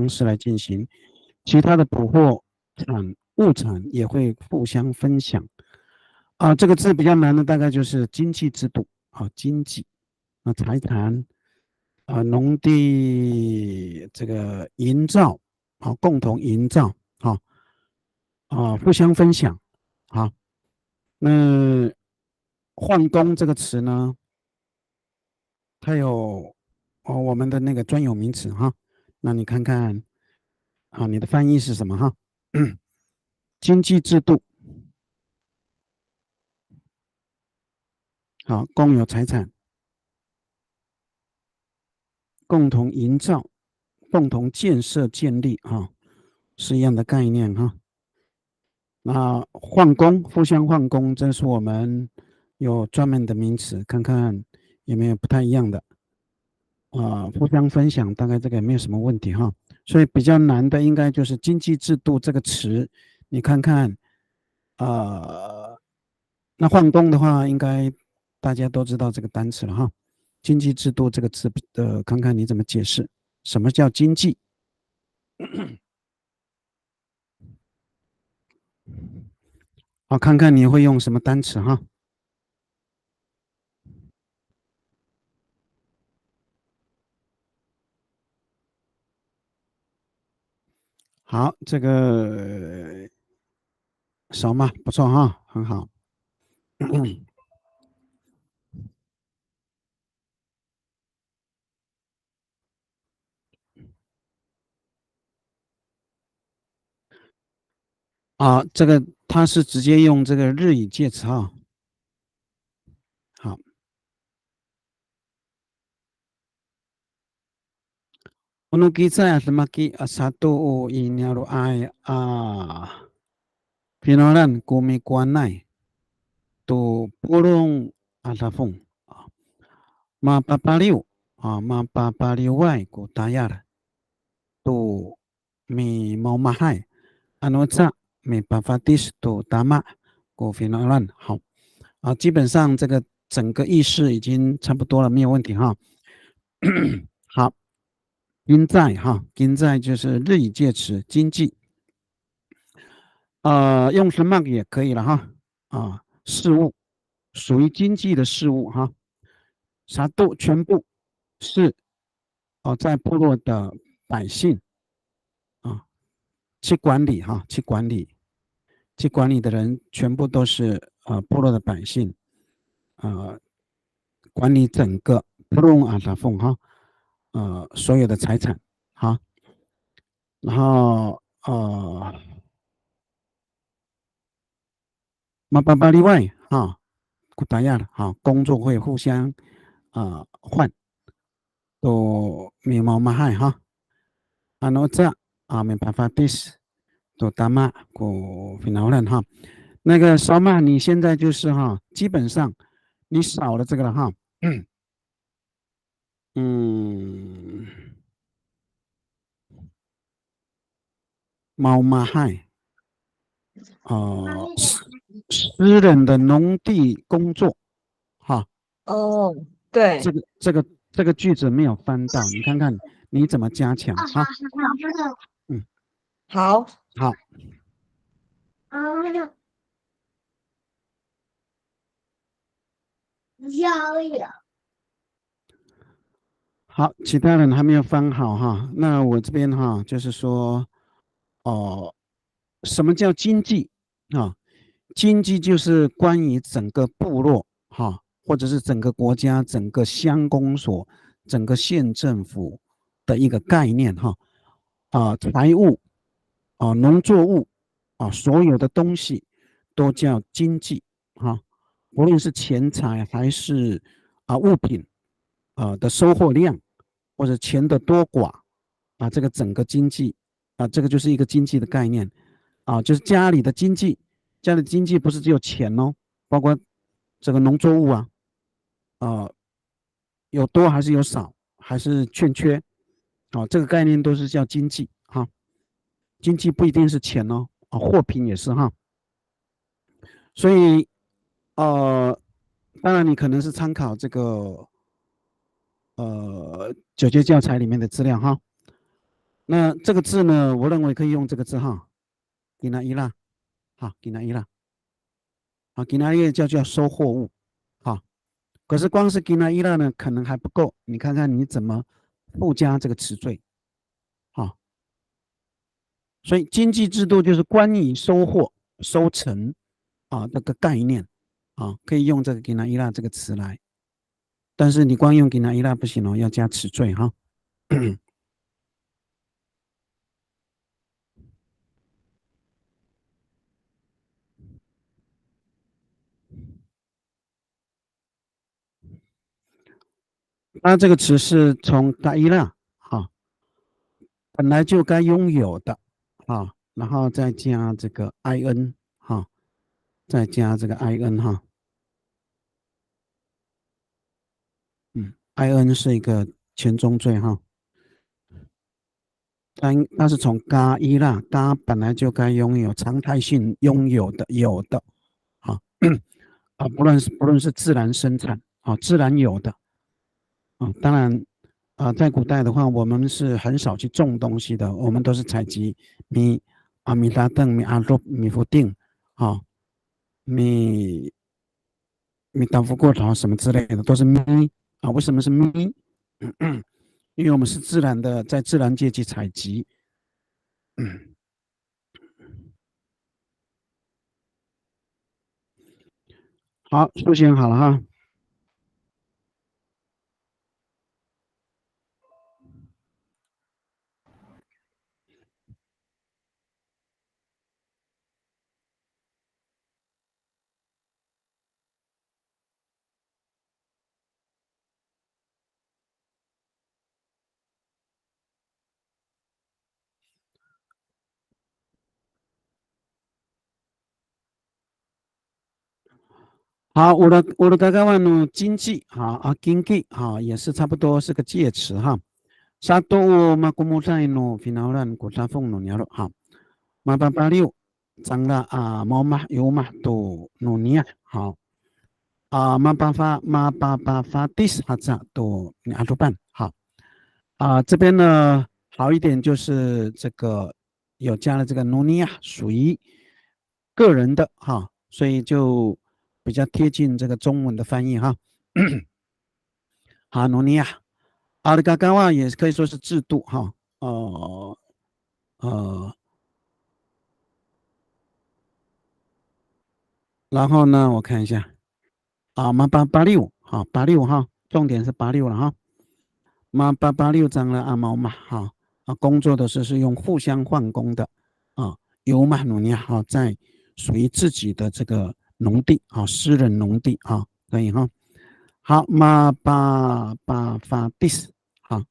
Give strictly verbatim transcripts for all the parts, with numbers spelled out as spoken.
式来进行，其他的捕获产物产也会互相分享。啊，这个字比较难的大概就是经济制度啊，经济啊，财产啊，农地这个营造啊，共同营造啊，啊，互相分享啊。那换工这个词呢，它有哦我们的那个专有名词哈，那你看看啊，你的翻译是什么哈？经济制度，好，共有财产，共同营造、共同建设、建立哈，是一样的概念哈。那换工，互相换工，这是我们有专门的名词，看看有没有不太一样的。啊，互相分享，大概这个没有什么问题哈。所以比较难的应该就是经济制度这个词，你看看，呃，那换工的话，应该大家都知道这个单词了哈。经济制度这个词，呃，看看你怎么解释，什么叫经济？好，看看你会用什么单词哈。好，这个手嘛不错哈，很好。啊，这个它是直接用这个日语借词哈。好。O no kicay a demak i a sato o i niyaro'ay a finawlan ko mikowanay to polong a dafong. Mapapaliw, a, mapapaliway ko tayal to mimaomahay. Ano ca mipafatis to tama ko finawlan. 好，啊，基本上这个整个意思已经差不多了，没有问题哈。好，kicay 哈，kicay 就是日语借词经济，呃，用 demak 也可以了哈，啊，事物，属于经济的事物哈。Sato 全部是，哦，在部落的百姓啊，去管理哈，去管理，去管理的人全部都是呃部落的百姓，呃，管理整个 polong a dafong 哈，呃，所有的财产哈，然后呃。Mapapaliway 哈，ko tayal 哈，工作会互相啊、呃换，to mimaomahay 哈。Ano ca a mipafatis to tama ko finawlan 哈。那个 Soma，你现在就是哈，基本上你少了这个了哈。嗯。Maomahay，呃，私私人的农地工作，哈，哦，对，这个这个这个句子没有翻到，你看看你怎么加强哈？好，好，摇一摇。好，其他人还没有翻好哈，那我这边哈，就是说，哦，什么叫经济啊？经济就是关于整个部落哈，或者是整个国家、整个乡公所、整个县政府的一个概念哈。啊，财务啊，农作物啊，所有的东西都叫经济哈，不论是钱财还是啊物品啊的收获量，或者钱的多寡啊，这个整个经济啊，这个就是一个经济的概念啊，就是家里的经济，家里的经济不是只有钱哦，包括这个农作物啊，啊，有多还是有少，还是欠缺，啊，这个概念都是叫经济哈。经济不一定是钱哦，啊，货品也是哈。所以，呃，当然你可能是参考这个，呃，九阶教材里面的资料哈。那这个字呢，我认为可以用这个字哈，kinaira，哈，kinaira，啊，kinaira 叫叫收货物，哈。可是光是 kinaira 呢，可能还不够，你看看你怎么附加这个词缀，哈。所以经济制度就是关于收获、收成啊这个概念啊，可以用这个 kinaira 这个词来。但是你光用 kinaira 不行哦，要加词缀哈。它这个词是从 kaira 哈，本来就该拥有的哈，然后再加这个 in 哈，再加这个 in 哈，嗯，in 是一个前中缀哈。它应它是从 kaira，ka 本来就该拥有，常态性拥有的，有的，好，啊，不论是不论是自然生产啊，自然有的啊，当然啊，在古代的话，我们是很少去种东西的，我们都是采集 mi 啊 midateng、mi'adop、mifoting，啊，mi mitafokod 啊什么之类的，都是 mi 啊。为什么是 mi？因为我们是自然的，在自然界去采集。好，苏醒好了哈。好，我的我的 kakawan 呢，经济，好啊，经济，好，也是差不多是个借词哈。Sato o makomoday no finawlan ko dafong no niyaro' 哈，mapapaliw cangra a maomah i omah to no niyah 哈，啊，mapafa mapapafatis haca to ni'adopan 哈，啊，这边呢好一点就是这个有加了这个 no niyah 属于个人的哈，所以就比较贴近这个中文的翻译哈。好，no niyah，啊，kakawan 也可以说是制度哈，呃呃，然后呢，我看一下，啊，mapapaliw 哈，paliw 哈，重点是 paliw 了哈，mapapaliw cangra a maomah 哈，啊，工作的时候是用互相换工的啊，i omah no niyah 哈，在属于自己的这个农地啊，私人农地啊，可以哈。好，mapapafatis 哈。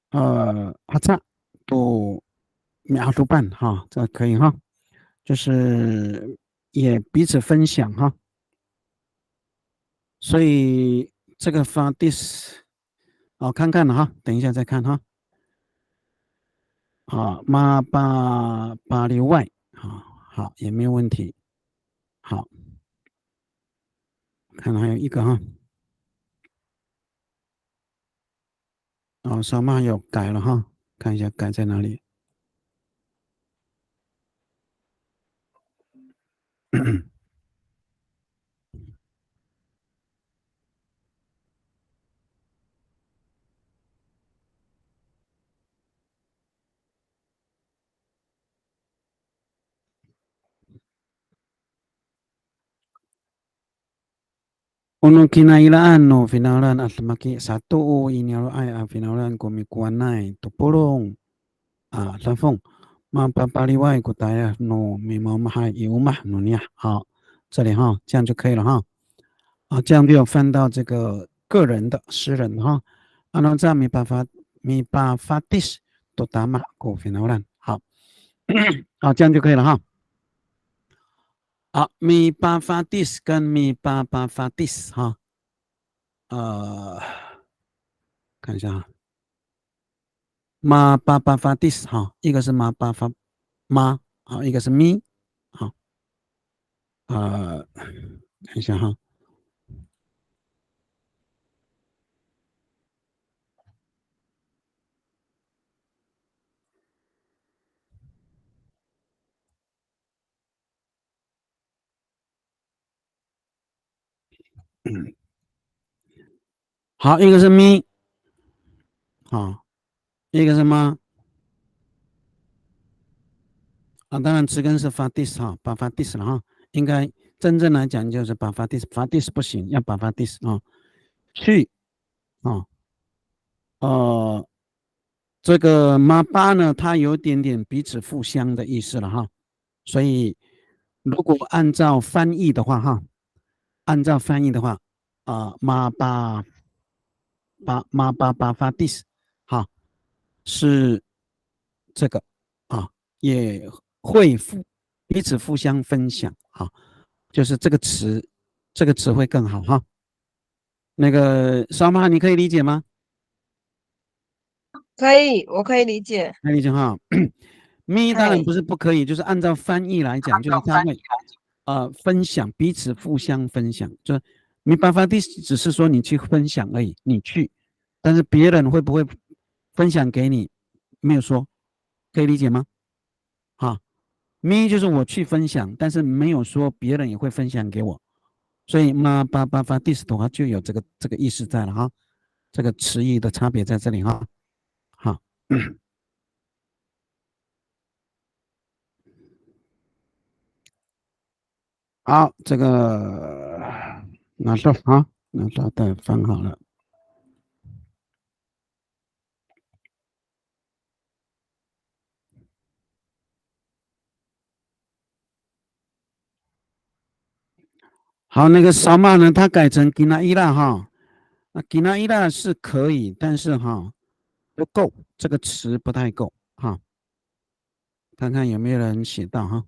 呃，haca to mi'adopan 哈，这可以哈，就是也彼此分享哈。所以这个 fatis，哦，看看了哈，等一下再看哈。好，mapapaliway，好，好，也没有问题。好，看还有一个哈。 哦，上面有改了哈，看一下改在哪里。O no kinairaan no finawlan a demak i, sato o i niyaro'ay a finawlan ko mikowanay to polong a dafong, mapapaliway ko tayal no mimaomahay i omah no niyah. 好，这里哈，这样就可以了哈。啊，这样就有翻到这个个人的、私人的哈。Ano ca mipafa mipafatis to tama ko finawlan. 好，好，这样就可以了哈。 啊，mipafatis 跟 mipapafatis 哈，呃，看一下哈，mapapafatis 哈，一个是 mapafa ma 啊，一个是 mi 好，呃，看一下哈。好，一个是 mi，好，一个是 ma。啊，当然词根是 fatis 哈，pafatis 了哈。应该真正来讲就是 pafatis，fatis 不行，要 pafatis 啊。去啊，呃，这个 mapa 呢，它有点点彼此互相的意思了哈。所以如果按照翻译的话哈，按照翻译的话，啊、mapa pa mapapafatis 哈，是这个啊，也会互彼此互相分享哈，就是这个词，这个词汇更好哈。那个 Sama，你可以理解吗？可以，我可以理解。可以理解哈。mi 当然不是不可以，就是按照翻译来讲，就是他会呃分享，彼此互相分享。就 mipafatis 只是说你去分享而已，你去，但是别人会不会分享给你，没有说，可以理解吗？哈，mi 就是我去分享，但是没有说别人也会分享给我，所以 mapapafatis 的话就有这个这个意思在了哈，这个词义的差别在这里哈。好，好，这个拿到啊，拿到再翻好了。好，那个 Sama 呢，他改成 kinaira 哈。那 kinaira 是可以，但是哈不够，这个词不太够哈。看看有没有人写到哈。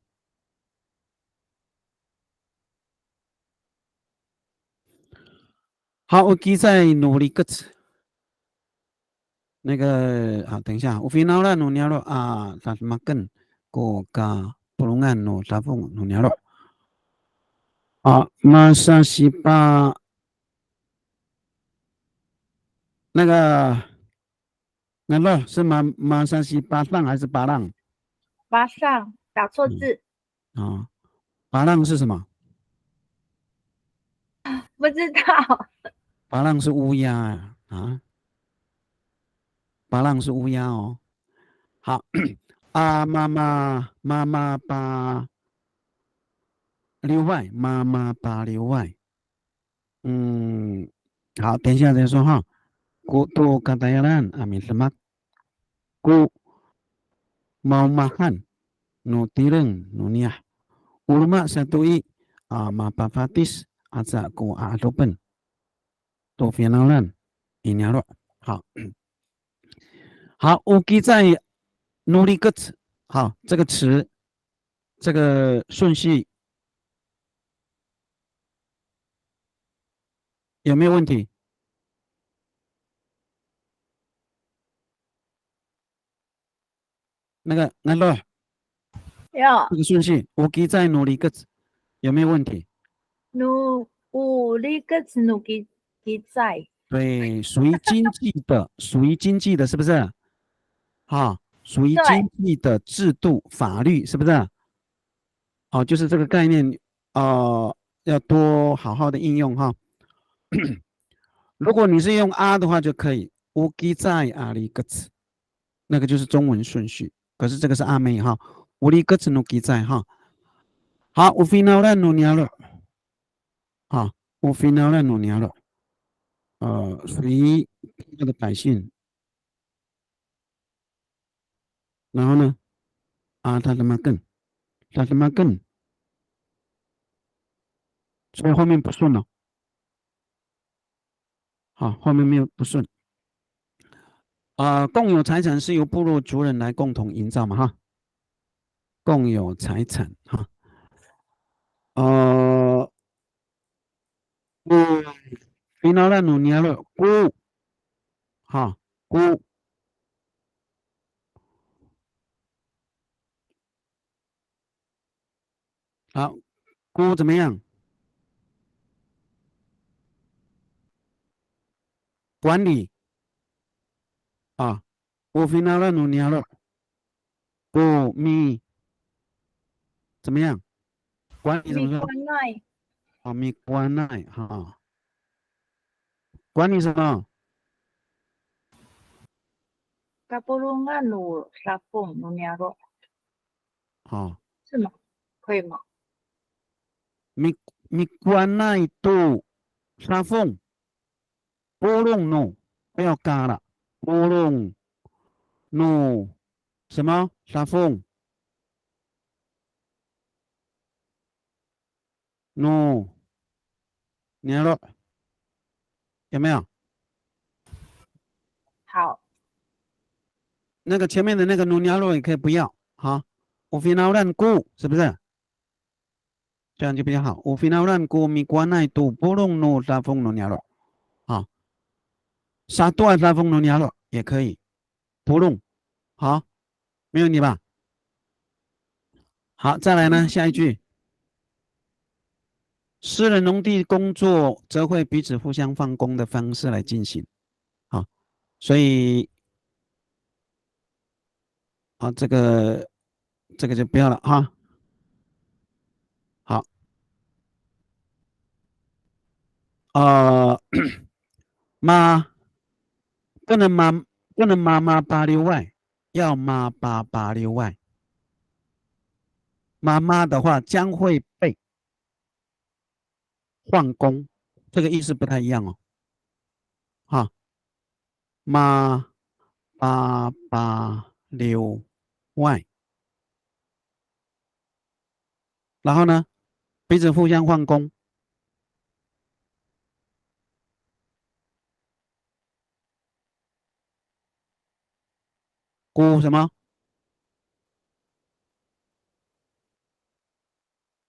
好，o kicay no rikec. 那个，好，等一下，o finawlan no niyaro' a dademaken ko kapolongan no dafong no niyaro'. 啊，masasipa 那个 ngalo 是 ma masasipadang 还是 padang？ 马上打错字。啊，padang 是什么？不知道。 padang 是乌鸦啊，啊，padang 是乌鸦哦。好，啊，mama mama paliway，mama paliway。嗯，好，等一下再说哈。Ko to katayalan a midemak ko maomahan no tireng no niyah. O roma sato i, a, mapafatis aca ko a'adopen to finawlan i niyaro'. 好，好，o kicay no rikec，好，这个词，这个顺序有没有问题？那个，那个，有。这个顺序，o kicay no rikec 有没有问题？ No, o rikec no ki, kicay. 对，属于经济的，属于经济的，是不是？哈，属于经济的制度、法律，是不是？好，就是这个概念，呃，要多好好的应用哈。如果你是用 a 的话就可以，o kicay a rikec，那个就是中文顺序。可是这个是阿美哈，o rikec no kicay 哈。好，o finawlan no niyaro'，好，o finawlan no niyaro'，呃，属于他的百姓。然后呢，啊，dademaken，dademaken，所以后面不顺了。好，后面没有不顺。啊，共有财产是由部落族人来共同营造嘛，哈。共有财产哈。呃，嗯，finawlan no niyaro' ko，哈，ko。好，ko 怎么样？管理啊，o finawlan no niyaro'，ko mi 怎么样？管理怎么说？ Mikowanay. 啊，mikowanay 哈。关你什么？ Kapolongan no safong no niyaro'. 好，是吗？可以吗？ mi, mikowanay to safong. Polong no, 不要 ka 了。Polong no 什么？Safong no niyaro'，有没有？好，那个前面的那个 no niyaro' 也可以不要，好。O finawlan ko 是不是？这样就比较好。O finawlan ko mikowanay to polong no safong no niyaro'，好。Sato a safong no niyaro' 也可以，polong，好，没问题吧？好，再来呢，下一句。私人农地工作则会彼此互相换工的方式来进行。好，所以，啊，这个，这个就不要了哈。好，呃，ma，不能 ma，不能 ma，mapaliway，要 mapapaliway。Mama 的话将会被换工，这个意思不太一样哦。哈，mapapaliway。然后呢，彼此互相换工。Ko 什么？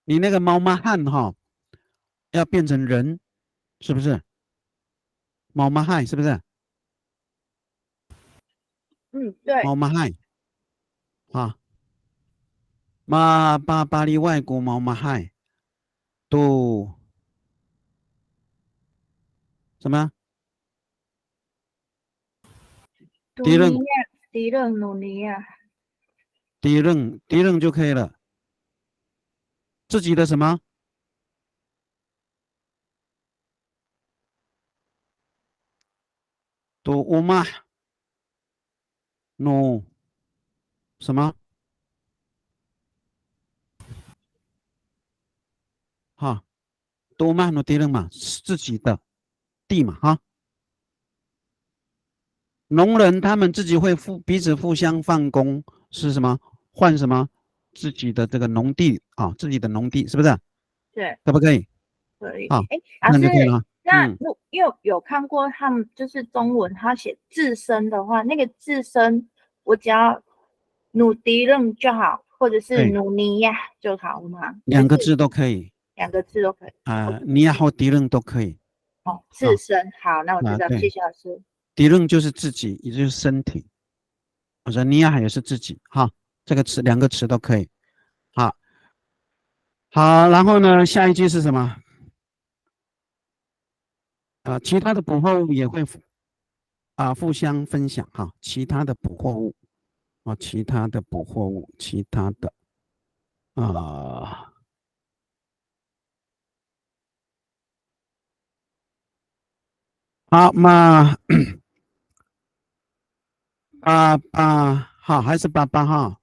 你那个 maomahan 哈，要变成人，是不是？Maomahay 是不是？嗯，对。 Maomahay 啊，mapapaliway ko maomahay to 什么？ Tireng。 Tireng no niyah。 Tireng，tireng 就可以了。自己的什么？To omah no 什么？哈，to omah no tireng 嘛，自己的地嘛，哈。农人他们自己会互，彼此互相换工，是什么？换什么？自己的这个农地啊，自己的农地，是不是？对。可不可以？可以。好，哎，那就可以了。老师，那嗯。我，因为有看过他们就是中文，他写自身的话，那个自身我只要 no tireng 就好，或者是 no niyah 就好吗？两个字都可以。两个字都可以。啊，niyah 或 tireng 都可以。哦，自身。好，那我知道，啊，对。谢谢老师。 Tireng 就是自己，也就是身体。我说 niyah 也是自己，哈，这个词，两个词都可以。好，好，然后呢，下一句是什么？啊，其他的捕获物也会互，啊，互相分享哈，其他的捕获物，啊，其他的捕获物，其他的，啊， 好，那 papa，好，还是 papa 哈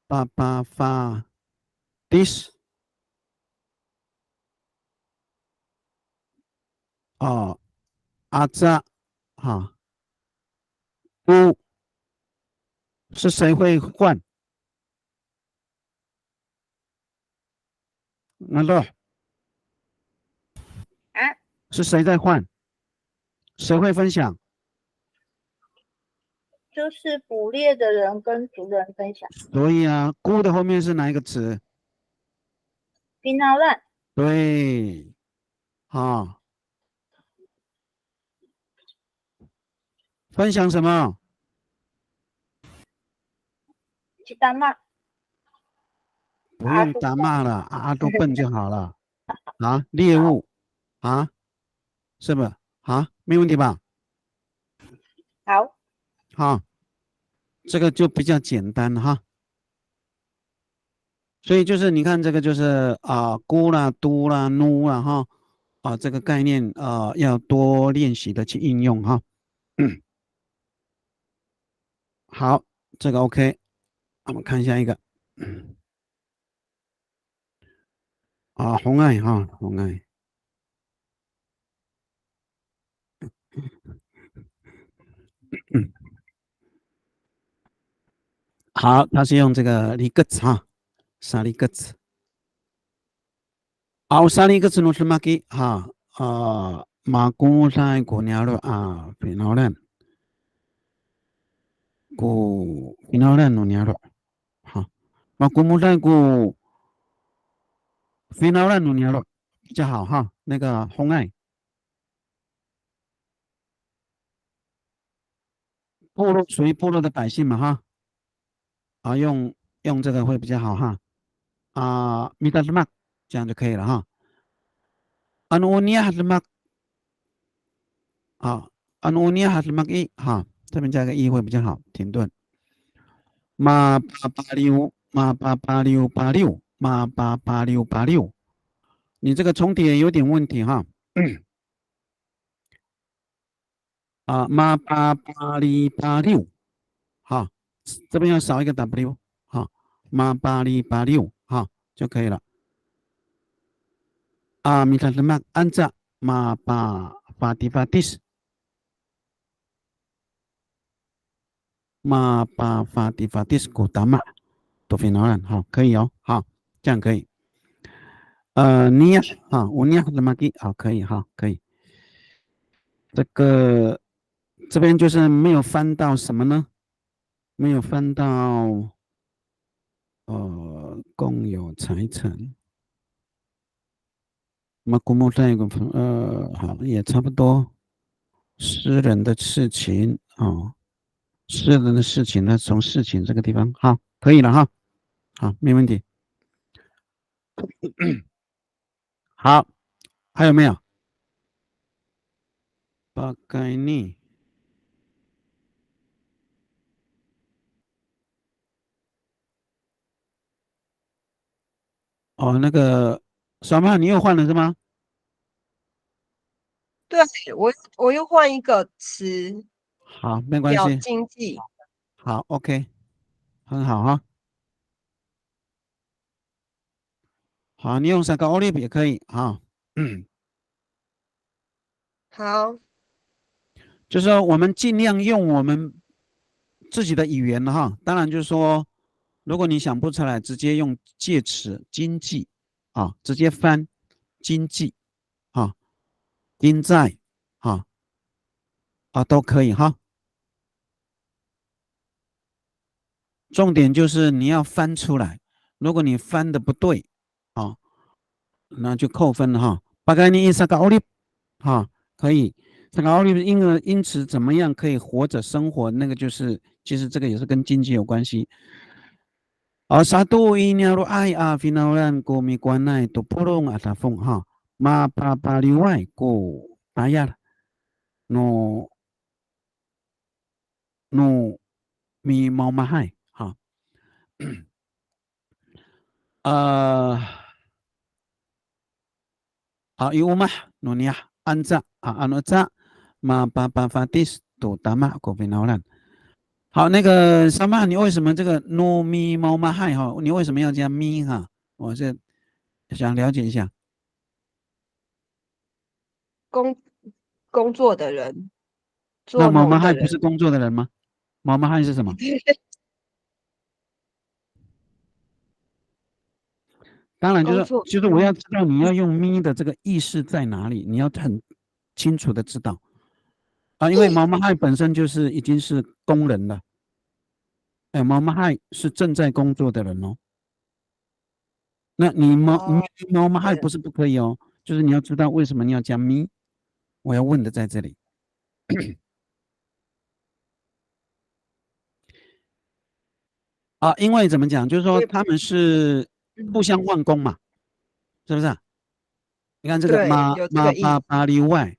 ？Papa fa this。哦，aca，哈，不，是谁会换？ 那个啊？是谁在换？谁会分享？就是捕猎的人跟族人分享。所以啊，ko 的后面是哪一个词？ Finawlan。 对，好。 分享什么？ Citama。 不用 tama 了，啊，都笨就好了。啊，猎物，啊，是不是？啊，没问题吧？好。好，这个就比较简单了哈。所以就是你看这个就是啊，ko 啦，to 啦，no 啦哈，啊，这个概念，呃，要多练习的去应用哈。好，这个 OK，我们看下一个。啊，红爱哈，红爱。好，它是用这个 likec 哈，salikec。好，salikec no demak i 哈，啊，makomoday ko niyaro' a finawlan. Ko finawlan no niyaro'. 哈，makomoday ko finawlan no niyaro' 比较好哈，那个红爱。部落，属于部落的百姓嘛哈，啊，用，用这个会比较好哈。啊，midademak 这样就可以了哈。Ano o niyah a demak 啊，ano o niyah a demak i 哈，这边加个 i 会比较好，停顿。Mapapaliw，mapapaliwpaliw，mapapaliwpaliw。你这个重叠有点问题哈。啊，mapapalipaliw，哈，这边要少一个 w，哈，mapalipaliw，哈，就可以了。啊，midademak anca mapafatifatis。Mapafatifatis ko tama to finawlan，好，可以哦，好，这样可以。呃，niyah，哈，o niyah a demak i，好，可以，哈，可以。这个，这边就是没有翻到什么呢？没有翻到，呃，共有财产。Makomoday ko，呃，好，也差不多。私人的事情，哦，私人的事情呢，从事情这个地方，好，可以了哈。好，没问题。好，还有没有？Pakayni。哦，那个，Sawmah，你又换了是吗？对，我，我又换一个词，好，没关系。表经济。好，OK，很好哈。好，你用 saka'orip 也可以哈。好，就是说我们尽量用我们自己的语言哈。当然就是说，如果你想不出来，直接用借词经济啊，直接翻经济啊，经济啊，啊，都可以哈。重点就是你要翻出来，如果你翻的不对，啊，那就扣分了哈。Pakayni i saka'orip，哈，可以。Saka'orip 因而因此怎么样可以活着生活，那个就是，其实这个也是跟经济有关系。啊，sato i niyaro'ay a finawlan ko mikowanay to polong a dafong 哈，mapapaliway ko tayal no no mimaomahay 哈。呃，啊，i omah no niyah anca, a, ano ca mapapafatis to tama ko finawlan. 好，那个 Sawmah，你为什么这个 no mimaomahay 哈？你为什么要加 mi 哈？我是想了解一下。工工作的人，那做农的 maomahay 人不是工作的人吗？maomahay 是什么？当然就是工作就是我要知道你要用 mi 的这个意思在哪里，你要很清楚的知道啊，因为 maomahay 本身就是已经是工人了，哎，maomahay 是正在工作的人哦。那你 mao 哦 maomahay 对不是不可以哦，就是你要知道为什么你要加 mi，我要问的在这里。啊，因为怎么讲，就是说我也他们是互相换工嘛，是不是啊？你看这个 对 ma 有这个意思 mapapaliway，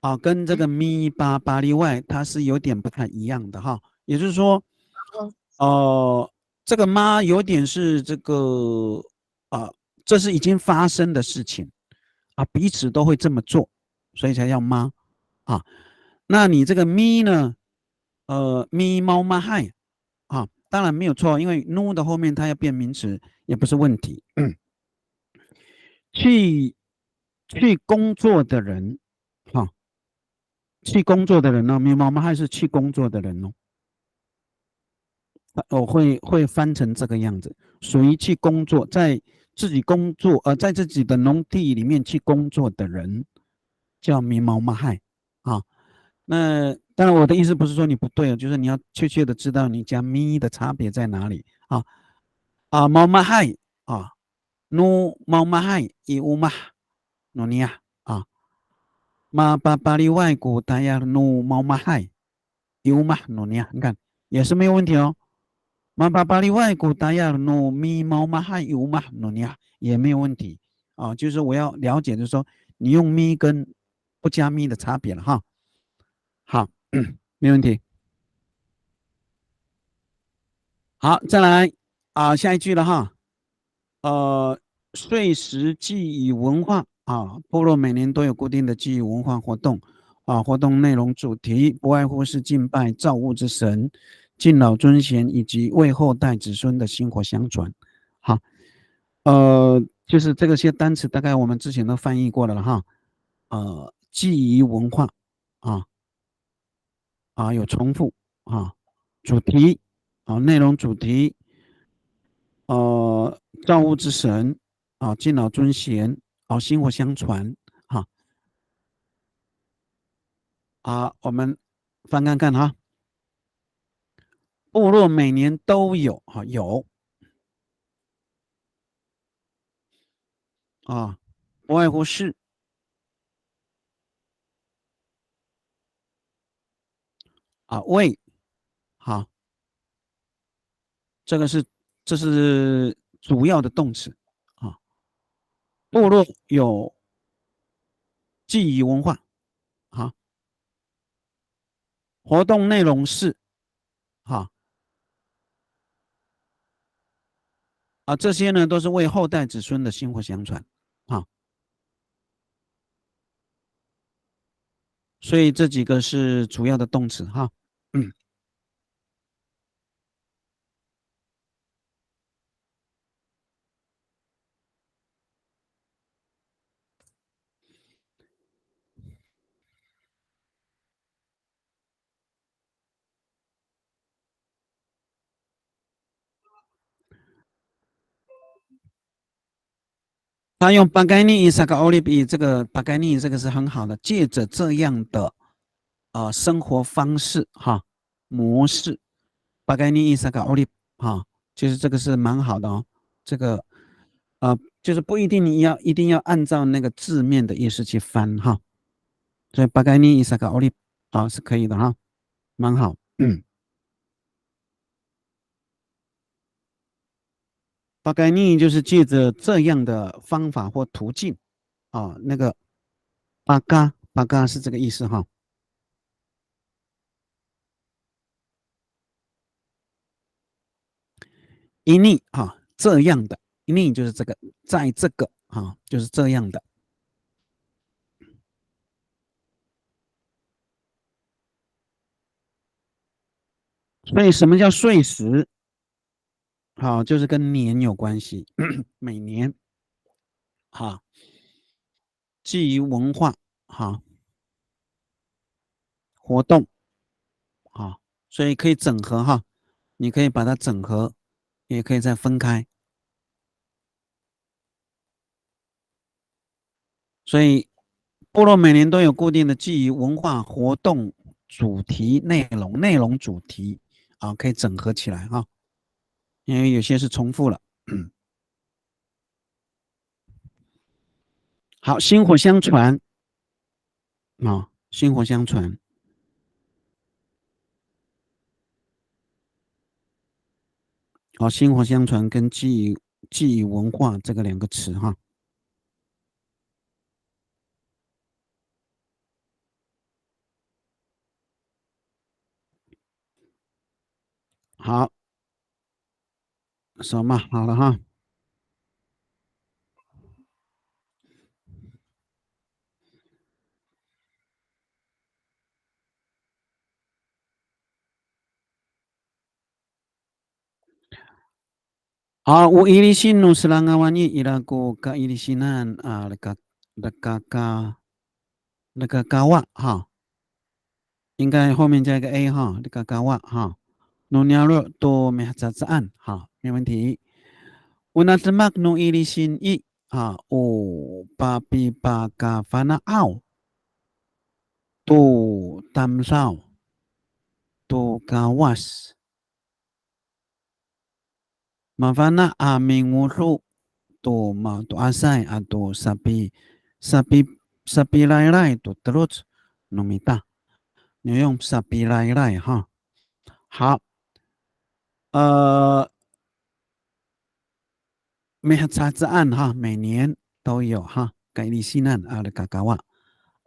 啊，跟这个 mipapaliway 它是有点不太一样的哈，也就是说，嗯呃，这个 ma 有点是这个啊，这是已经发生的事情啊，彼此都会这么做，所以才叫 ma 啊。那你这个 mi 呢？呃，mimaomahay 啊，当然没有错，因为 no 的后面它要变名词也不是问题。去去工作的人，哈，去工作的人呢，mimaomahay 是去工作的人哦。我会会翻成这个样子，属于去工作，在自己工作呃，在自己的农地里面去工作的人，叫 mimaomahay 啊。那当然，我的意思不是说你不对哦，就是你要确切的知道你加 mi 的差别在哪里啊。啊，maomahay 啊，no maomahay i omah no niyah 啊，mapapaliway ko tayal no maomahay i omah no niyah，你看也是没有问题哦。Mapapaliway ko tayal no mimaomahay i omah no niyah 也没有问题啊，就是我要了解，就是说你用 mi 跟不加 mi 的差别了哈。好，没问题。好，再来啊，下一句了哈。呃，岁时祭仪文化啊，部落每年都有固定的祭仪文化活动啊，活动内容主题不外乎是敬拜造物之神、敬老尊贤以及为后代子孙的薪火相传。好，呃，就是这个些单词，大概我们之前都翻译过了了哈。呃，祭仪文化啊，啊，有重复啊，主题啊，内容主题，呃，造物之神啊，敬老尊贤啊，薪火相传哈。啊，我们翻看看哈。部落每年都有哈，有啊，不外乎是啊，为，好，这个是这是主要的动词啊。部落有祭仪文化啊，活动内容是啊，啊，这些呢都是为后代子孙的薪火相传啊。所以这几个是主要的动词哈。嗯。他用 pakayni i saka'orip i 这个 pakayni 这个是很好的，借着这样的呃生活方式哈模式，pakayni i saka'orip 哈，就是这个是蛮好的哦。这个呃就是不一定你要一定要按照那个字面的意思去翻哈，所以 pakayni i saka'orip 啊是可以的哈，蛮好。嗯。 pakayni 就是借着这样的方法或途径啊，那个 paka paka 是这个意思哈。ini 哈，这样的，ini 就是这个，在这个哈，就是这样的。所以什么叫岁时？ 好，就是跟年有关系，每年，哈，祭仪文化，哈，活动，哈，所以可以整合哈，你可以把它整合，也可以再分开。 所以部落每年都有固定的祭仪文化活动主题内容，内容主题啊，可以整合起来哈，因为有些是重复了。好，薪火相传啊，薪火相传。好，薪火相传跟祭仪祭仪文化这个两个词哈。好，什么好了哈？好, o ilisin no serangawan i, ira ko kailisinan a leka, lekaka, lekakawa, ha. 应该后面加一个 a 哈, lekakawa 哈。No niyaro' to mihecahecaan 哈, 没问题。O nademak no ilisin i, ha, o papipakafana'aw to tamdaw to Kawas. Mafana' a mingodo to mato'asay ato sapi, sapi, sapilaylay to teloc no mita. 你用 sapilaylay 哈。好，呃，mihecahecaan 哈，每年都有哈，kailisinan a lekakawa.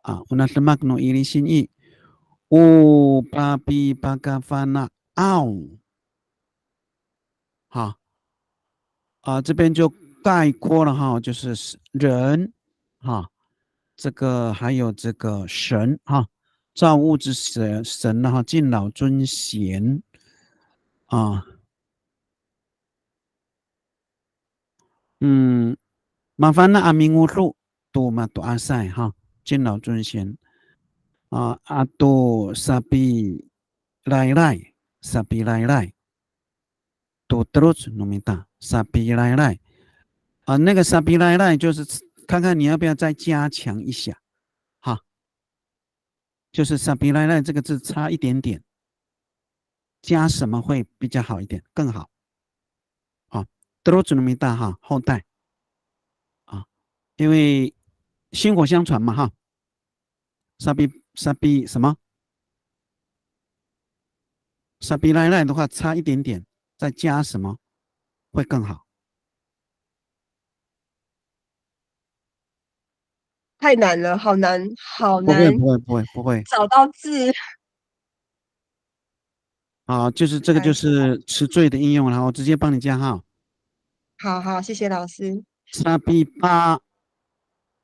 A, o nademak no ilisin i, o papipakafana'aw. 哈，啊，这边就概括了哈，就是人哈，这个还有这个神哈，造物之神，神呢哈，敬老尊贤啊。嗯，mafana' a mingodo to mato'asay 哈，敬老尊贤啊，ato sapilaylay, sapilaylay to teloc no mita, sapilaylay. 啊，那个 sapilaylay 就是看看你要不要再加强一下，哈，就是 sapilaylay 这个字差一点点，加什么会比较好一点，更好？好，teloc no mita 哈，后代啊，因为薪火相传嘛哈。 sapi, sapi 什么？Sapilaylay 的话差一点点，再加什么会更好？太难了，好难，好不会，难不会，不会，不会。找到字。好，就是这个就是词缀的应用，然后我直接帮你加哈。好好，谢谢老师。 Sapipa，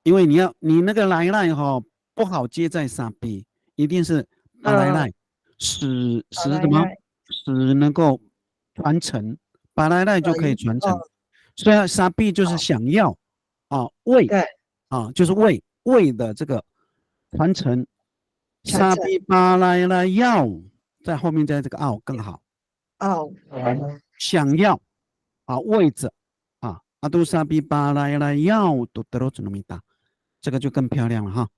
因为你要你那个 laylay 哈，不好接在 sapi，一定是 palaylay，使使什么？使能够传承，palaylay 就可以传承。所以 sapi 就是想要啊，为啊，就是为为的这个传承。Sapi palaylay 在后面加这个 aw 更好。 哦，想要啊，为着啊，ato sapi palaylay aw to teloc no mita，这个就更漂亮了哈。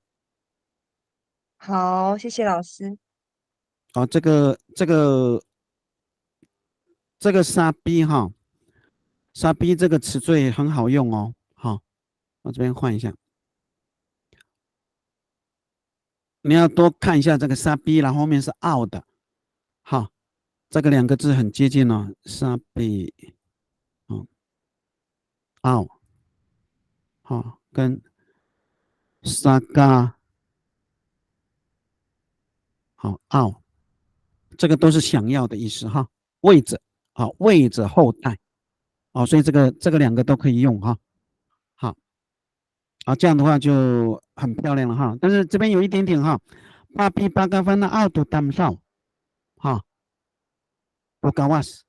好，谢谢老师。啊，这个这个这个 sapi 哈，sapi 这个词缀很好用哦。好，我这边换一下。 你要多看一下这个 sapi，然后后面是 aw 的，好，这个两个字很接近哦，sapi，哦，aw，好，跟 saka，好，aw，这个都是想要的意思哈，为着，好，为着后代，好，所以这个这个两个都可以用哈，好。 啊，这样的话就很漂亮了哈。但是这边有一点点哈，papipakafana'aw to tamdaw，哈，to Kawas。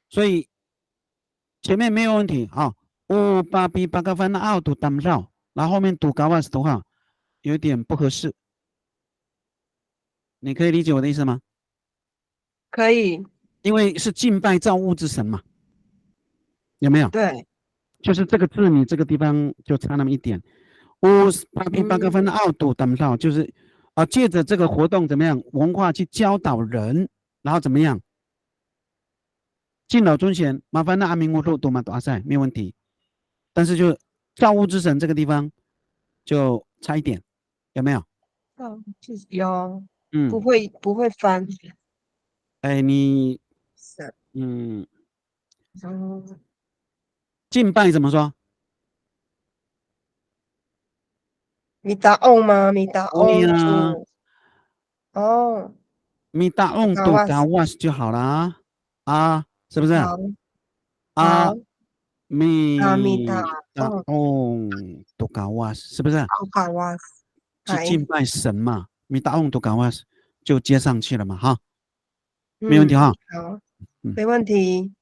所以前面没有问题啊。O papipakafana'aw to tamdaw，然后后面 to Kawas 的话，有点不合适。你可以理解我的意思吗？可以。因为是敬拜造物之神嘛，有没有？对，就是这个字，你这个地方就差那么一点。O papipakafana'aw to tamdaw，就是啊，借着这个活动怎么样，文化去教导人，然后怎么样，敬老尊贤，mafana' a mingodo to mato'asay，没有问题。但是就造物之神这个地方就差一点，有没有？哦，是有，嗯，不会不会翻。哎，你是，嗯，哦，敬拜怎么说？ mita'ong 吗？Mita'ong 对呀。 to，哦， mita'ong to Kawas Kawas 就好啦，啊，是不是？好，啊好，啊，mita'ong ，mita'ong to Kawas，是不是？哦，Kawas，去敬拜神嘛，mita'ong to Kawas 就接上去了嘛，哈。嗯，没问题哈。好，嗯没问题。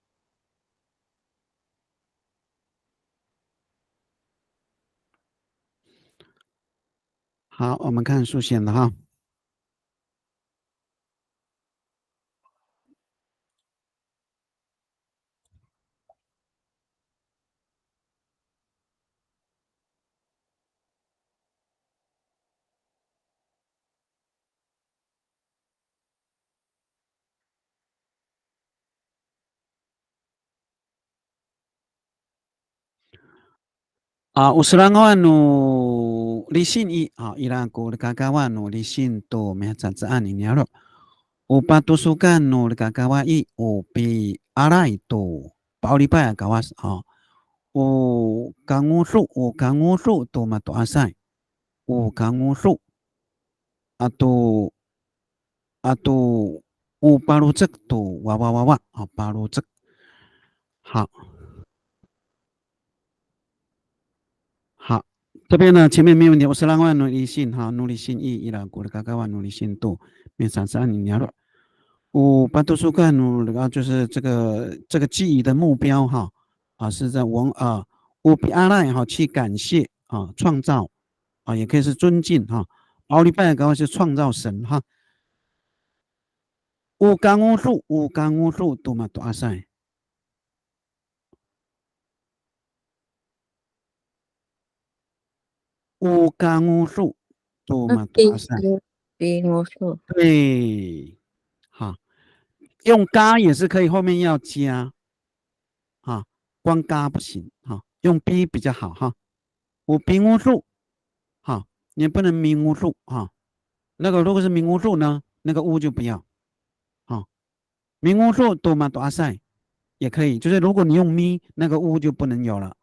好，我们看苏贤的哈。 A, o serangawan no lisin i, a, ira ko lekakawa no lisin to mihecahecaan i niyaro'. O patosokan no lekakawa i, o pialay to pa'oripay a kawas, a, o kangodo, o kangodo to mato'asay. O kangodo. Ato, ato, o palocek to wawawawa, a, palocek. 好。好，这边呢，前面没有问题。O serangawan no lisin 哈，no lisin i, ira ko lekakawa no lisin to mihecahecaan i niyaro'. O patosokan no, 啊，就是这个，这个记忆的目标哈，啊，是在文，啊，o pialay 哈，去感谢啊，创造啊，也可以是尊敬哈。Pa'oripay 搞是创造神哈。O kangodo, o kangodo to mato'asay. O kangodo to mato'asay. Pingodo. 对，好，用 ka 也是可以，后面要加，哈，光 ka 不行，哈，用 pi 比较好哈。O pingodo，哈，也不能 mingodo 哈。那个如果是 mingodo 呢，那个 o 就不要，哈。Mingodo to mato'asay 也可以，就是如果你用 mi，那个 o 就不能有了。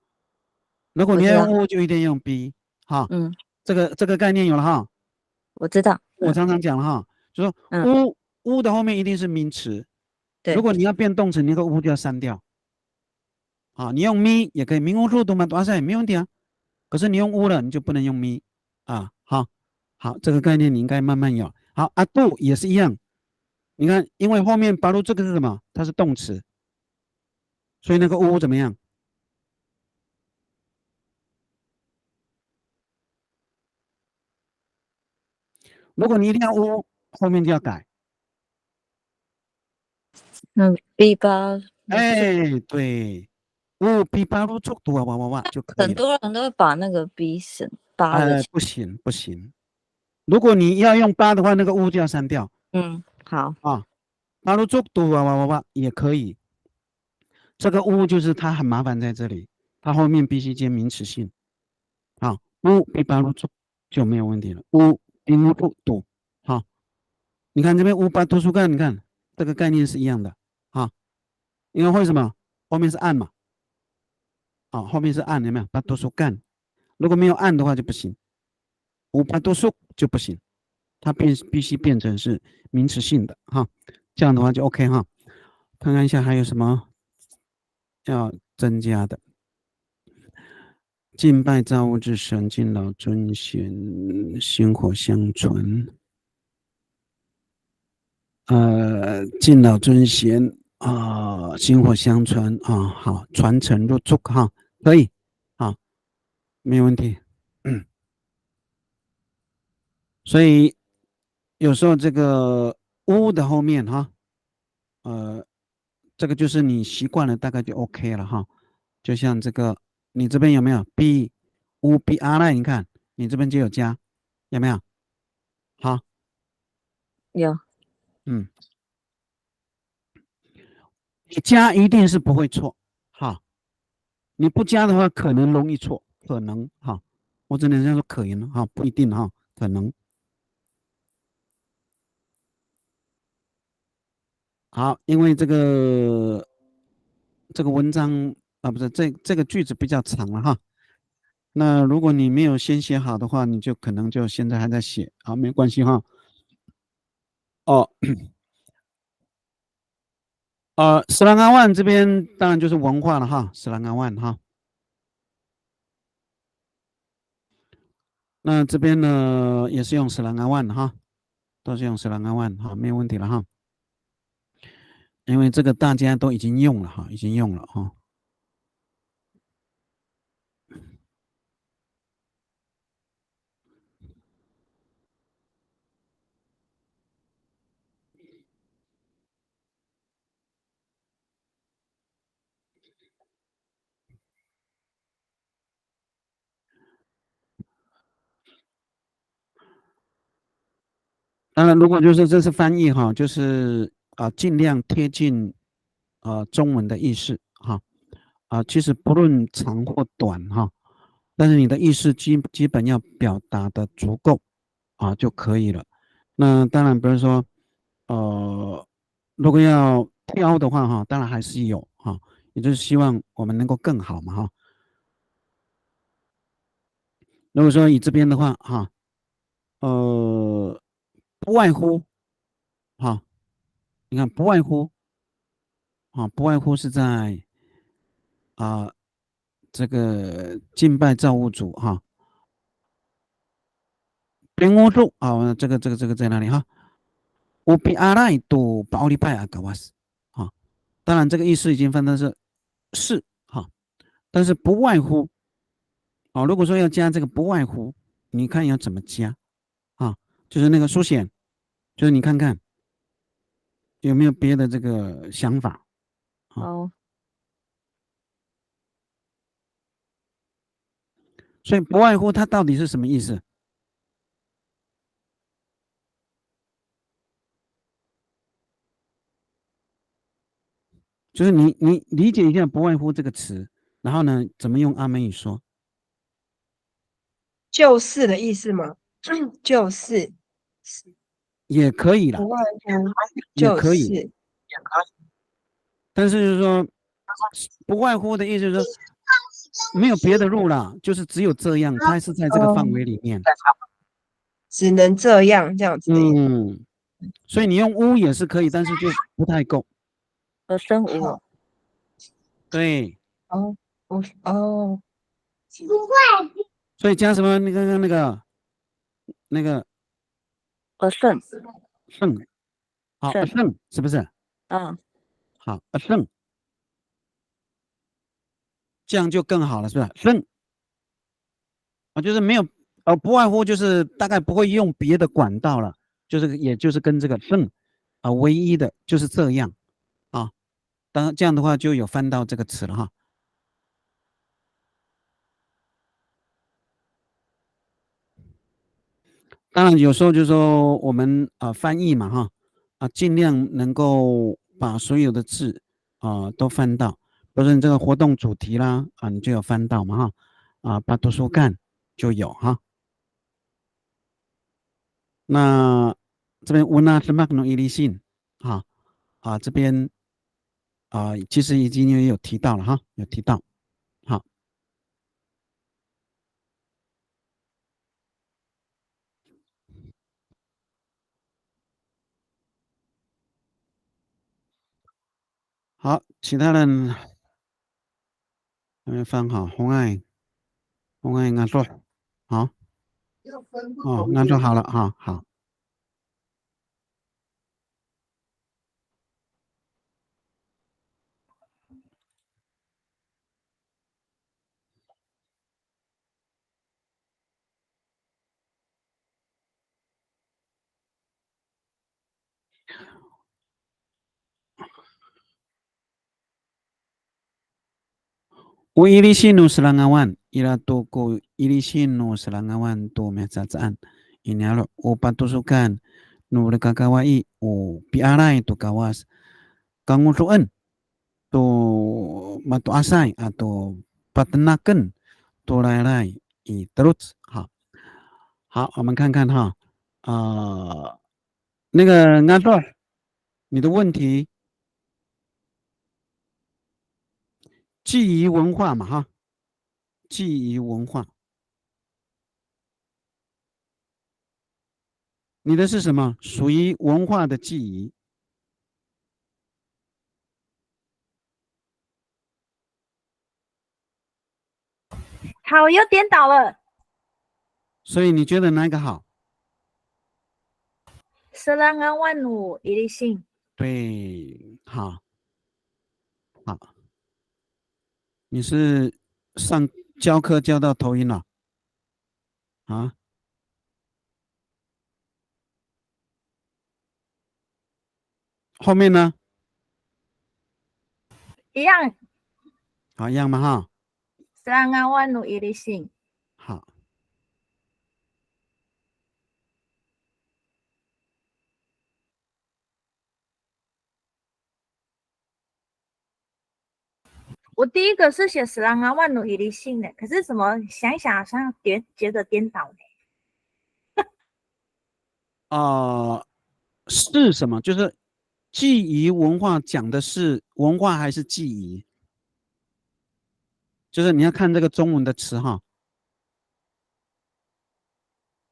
如果你要用 o，就一定要用 pi，哈。嗯，这个，这个概念有了哈。我知道。我常常讲了哈，就说 o，o 的后面一定是名词。对。如果你要变动词，你那个 o 就要删掉。啊，你用 mi 也可以，mingodo to mato'asay 没问题啊。可是你用 o 了，你就不能用 mi 啊。好，好，这个概念你应该慢慢有。好，ato 也是一样，你看，因为后面 palocek 是什么？它是动词，所以那个 o 怎么样？如果你一定要 o，后面就要改。嗯，pi pa。哎，对，o pi palocek to wawawawa 就可以了。很多人都会把那个 pi 省，pa 的。哎，不行，不行。如果你要用 pa 的话，那个 o 就要删掉。嗯，好。啊，palocek to wawawawa 也可以。这个 o 就是它很麻烦在这里，它后面必须接名词性。好，o pi palocek 就没有问题了。O pingodo to，好，你看这边 o patosokan，你看这个概念是一样的，哈。因为为什么？后面是 an 嘛，啊，后面是 an，有没有？Patosokan，如果没有 an 的话就不行，o patosok 就不行，它必必须变成是名词性的哈，这样的话就 OK 哈。看看一下还有什么要增加的。敬拜造物之神，敬老尊贤，薪火相传。呃，敬老尊贤啊，薪火相传啊，好，传承入族哈，可以，好，没有问题。所以有时候这个 o 的后面哈，呃，这个就是你习惯了，大概就 OK 了哈。就像这个，你这边有没有 pi，o pialay？你看你这边就有加，有没有？好，有。嗯，你加一定是不会错，哈。你不加的话，可能容易错，可能哈。我只能这样说，可能哈，不一定哈，可能。好，因为这个这个文章啊，不是，这这个句子比较长了哈。那如果你没有先写好的话，你就可能就现在还在写，好，没关系哈。哦，呃，serangawan 这边当然就是文化了哈，serangawan 哈。那这边呢，也是用 serangawan 哈，都是用 serangawan 哈，没有问题了哈。因为这个大家都已经用了哈，已经用了哈。当然，如果就是这是翻译哈，就是啊，尽量贴近啊中文的意思哈。啊，其实不论长或短哈，但是你的意思基基本要表达的足够啊就可以了。那当然，比如说，呃，如果要挑的话哈，当然还是有哈，也就是希望我们能够更好嘛哈。如果说以这边的话哈，呃，不外乎哈，你看不外乎啊，不外乎是在啊这个敬拜造物主哈。Pingodo 啊，这个这个这个在哪里哈？O piaray to pa'oripay a Kawas 啊，当然这个意思已经翻成是是哈，但是不外乎啊，如果说要加这个不外乎，你看要怎么加啊？就是那个书写，就是你看看有没有别的这个想法啊？好，所以不外乎它到底是什么意思？就是你你理解一下不外乎这个词，然后呢，怎么用阿美语说？就是的意思吗？就是也可以啦不，外乎也可以就是但是就是说不外乎的意思就是说没有别的路了，就是只有这样，它是在这个范围里面。只能这样这样子的意思。嗯，所以你用 o 也是可以，但是就不太够。呃，生无好对，哦，我哦，所以加什么那个那个那个呃，生，生，好是生是不是？嗯，好生，这样就更好了，是不是？生啊，就是没有呃，不外乎就是大概不会用别的管道了，就是也就是跟这个生啊唯一的就是这样啊，当然这样的话就有翻到这个词了哈。当然有时候就是说我们啊、呃翻译嘛哈啊，尽量能够把所有的字啊、呃都翻到，比如说你这个活动主题啦啊，你就有翻到嘛哈啊，patosokan 就有哈。那这边 o na demak no ilisin 哈啊，这边啊，其实已经有有提到了哈，有提到。好，好，其他人还没翻好，红爱，红爱 ngado，好，哦，ngado 好了哈，好。O ilisin no serangawan, ira to ko ilisin no serangawan to mihecahecaan i niyaro', o patosokan no lekakawa i, o piaray to Kawas, kangodoen to mato'asay ato patenaken to rayray i teloc. 好，好，我们看看哈，呃，那个 ngado，你的问题，记忆文化嘛哈，记忆文化。你的是什么？属于文化的记忆。好，又颠倒了。所以你觉得哪一个好？ Serangawan no ilisin。对，好，好。你是上教课教到头晕了？啊？后面呢？一样。好，一样嘛哈。 Serangawan no ilisin。 好。我第一个是写 Serangawan no ilisin 的，可是怎么想一想好像颠，觉得颠倒呢？啊、是什么？就是祭仪文化讲的是文化还是祭仪？就是你要看这个中文的词哈，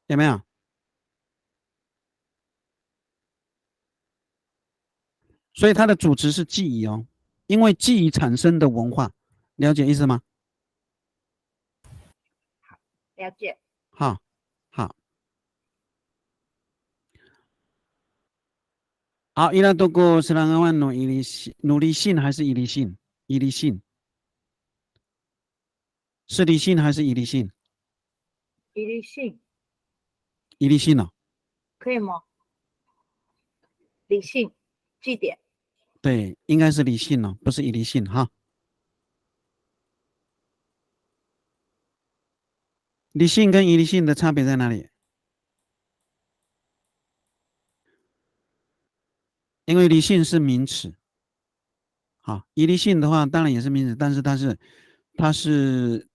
有没有？所以它的主词是祭仪哦，因为祭仪产生的文化，了解意思吗？了解。好，好。好，ira to ko Serangawan no ilisin, no lisin 还是 ilisin？Ilisin 是 lisin 还是 ilisin？ ilisin ilisin 哦，可以吗？理性，句点。对，应该是 lisin 哦，不是 ilisin 哈。Lisin 跟 ilisin 的差别在哪里？因为 lisin 是名词，好，ilisin 的话当然也是名词，但是它是它是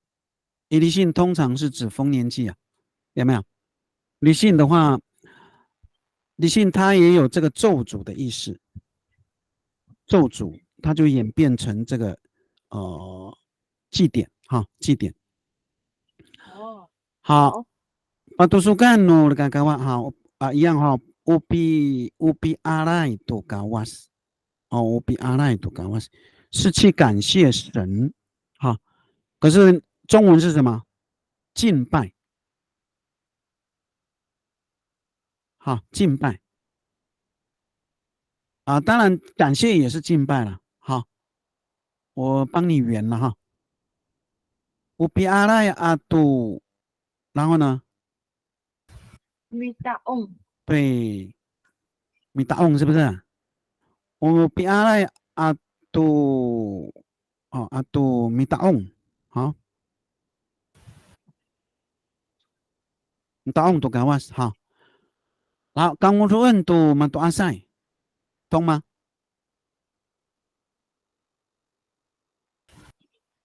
ilisin 通常是指丰年祭啊，有没有？Lisin 的话，lisin 它也有这个咒诅的意思，咒诅，它就演变成这个呃祭典哈，祭典。哦，好，patosokan no lekakawa 哈，啊，一样哈，o pi o piaray to Kawas，哦，o piaray to Kawas 是去感谢神哈。可是中文是什么？敬拜。好，敬拜。啊，当然感谢也是敬拜了。好，我帮你圆了哈。O piaray ato，然后呢？ Mita'ong。对，mita'ong 是不是？O piaray ato，哦，ato mita'ong，好。Mita'ong to Kawas，好。好，kangodoen to mato'asay，通吗？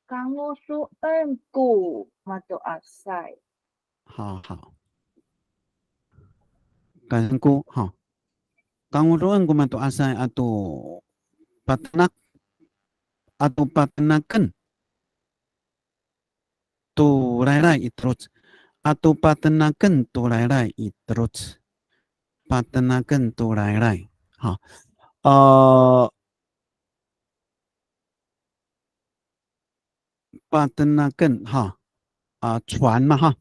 Kangodoen ko mato'asay。好好。Kangodoen ko，好。Kangodoen ko mato'asay ato patenak, ato patenaken to rayray i teloc. Ato patenaken to rayray i teloc. Patenaken to rayray. 好，呃， patenaken 哈，啊，船嘛哈。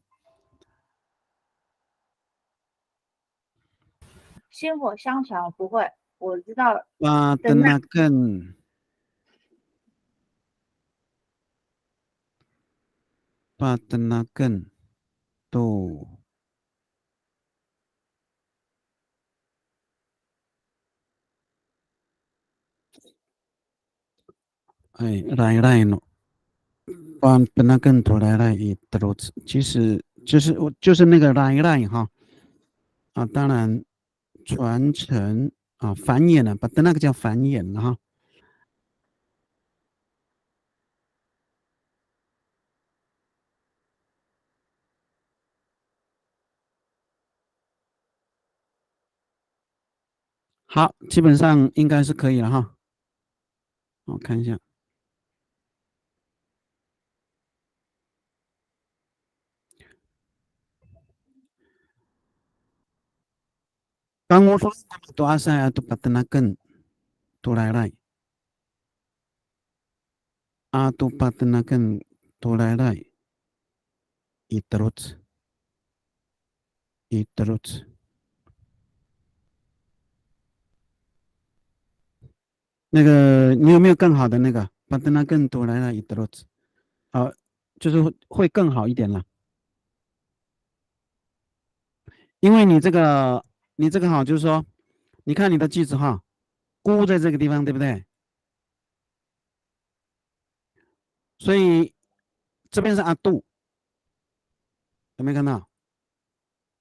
薪火相传不会，我知道了。 Patenaken. Patenaken to 哎，rayray no. Patenaken to rayray i teloc，其实就是就是那个 rayray 哈。啊，当然传承啊，繁衍啊，patenak 叫繁衍了哈。 好，基本上应该是可以了哈。我看一下。Kangodoen ko mato'asay ato patenaken to rayray. Ato patenaken to rayray i teloc. I teloc. 那个，你有没有更好的那个？Patenaken to rayray i teloc。好，就是会会更好一点了。因为你这个，你这个哈，就是说，你看你的句子哈，ko 在这个地方，对不对？所以这边是 ato，有没有看到？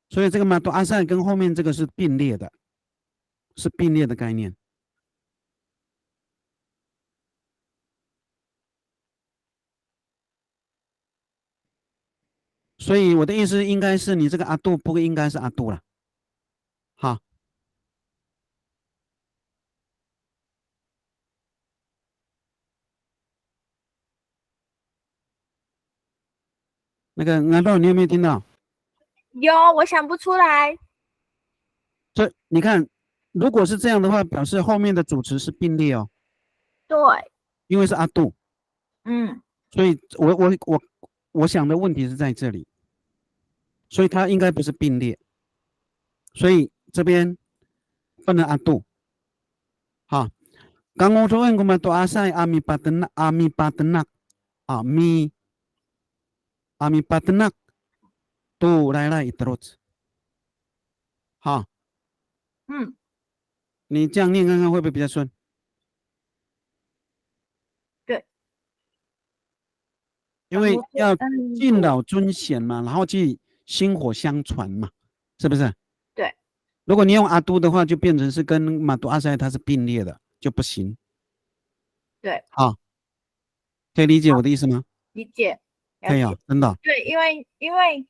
所以这个 mato'asay 跟后面这个是并列的，是并列的概念。所以我的意思应该是你这个 ato 不应该是 ato 啦。好。那个 ngaro，你有没有听到？有，我想不出来。这你看，如果是这样的话，表示后面的主词是并列哦，对，因为是 ato。嗯，所以我我我我想的问题是在这里，所以它应该不是并列，所以这边不能 ato。好，kangodoen ko mato'asay a mipatenak, a mipatenak, a mi a mipatenak to laylay i teloc. 好，嗯，你这样念看看会不会比较顺？对，因为要嗯敬老尊贤嘛，然后去薪火相传嘛，是不是？对，如果你用 ato 的话，就变成是跟 mato'asay 它是并列的，就不行。对，好，可以理解我的意思吗？理解，可以啊，了解。真的。对，因为因为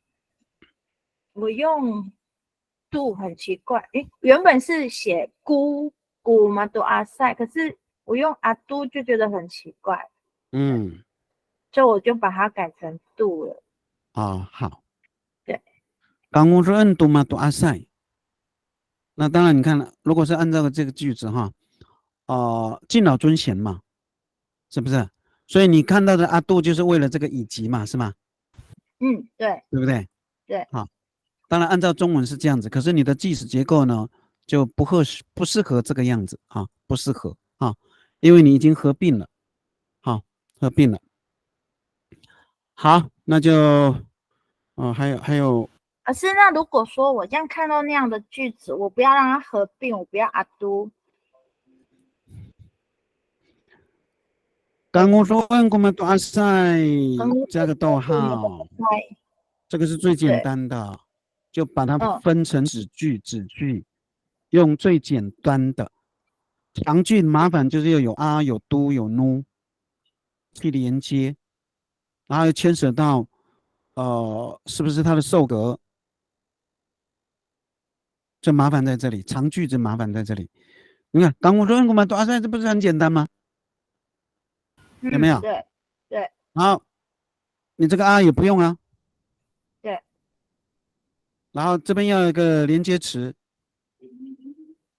我用 to 很奇怪，诶，原本是写 ko ko mato'asay，可是我用 ato 就觉得很奇怪，嗯，所以我就把它改成 to 了。啊，好。对。 Kangodoen to mato'asay。那当然，你看了，如果是按照这个句子哈，呃，敬老尊贤嘛，是不是？所以你看到的 ato 就是为了这个以及嘛，是吗？嗯，对，对不对？对。好，当然按照中文是这样子，可是你的句子结构呢，就不合适，不适合这个样子啊，不适合啊，因为你已经合并了，好，合并了。好，那就，哦，还有还有，老师，那如果说我这样看到那样的句子，我不要让它合并，我不要 ato。 Kangodoen ko mato'asay， 这个逗号，嗨，这个是最简单的，就把它嗯分成子句，子句，用最简单的。长句麻烦就是要有 a、有 to、有 no 去连接，然后又牵扯到呃是不是它的受格，这麻烦在这里，长句子麻烦在这里。你看，kangodoen ko mato'asay，这不是很简单吗？有没有？嗯，对对，好，你这个 a 也不用啊。对。然后这边要有一个连接词，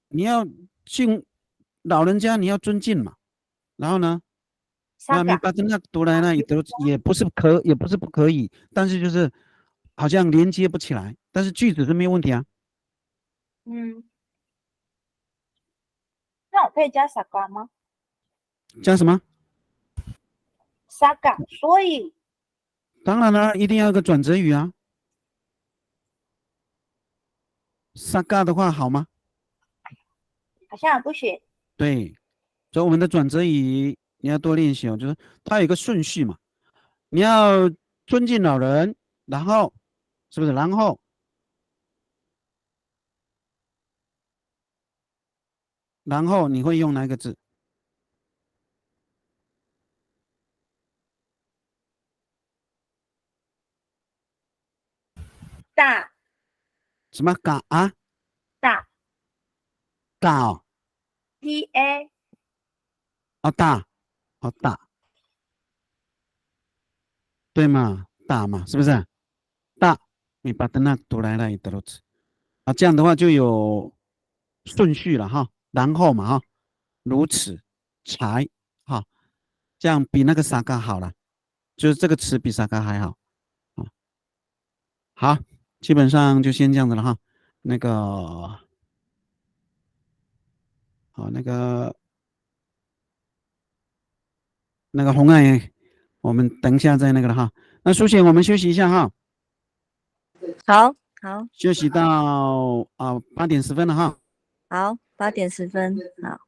你要敬老人家，你要尊敬嘛。然后呢，那 saga mipatenak to laylay 也不是可也不是不可以，但是就是好像连接不起来，但是句子是没有问题啊。嗯，那我可以加 saga 吗加什么？？saga，所以当然了，一定要有个转折语啊。saga 的话好吗？好像不行。对，所以我们的转折语你要多练习哦，就是它有一个顺序嘛，你要尊敬老人，然后是不是？然后，然后你会用哪一个字？ ta 什么 ka 啊？ ta ka 哦， t a 哦 ta， 哦 ta， 对嘛，ta 嘛，是不是？ta mipatenak to laylay i teloc 啊，这样的话就有顺序了哈，然后嘛哈，如此才哈，这样比那个 saga 好了，就是这个词比 saga 还好啊。好，基本上就先这样子了哈。那个，好，那个，那个红爱，我们等一下再那个了哈。那苏贤，我们休息一下哈。好，好，休息到啊八点十分了哈。好，八点十分，好。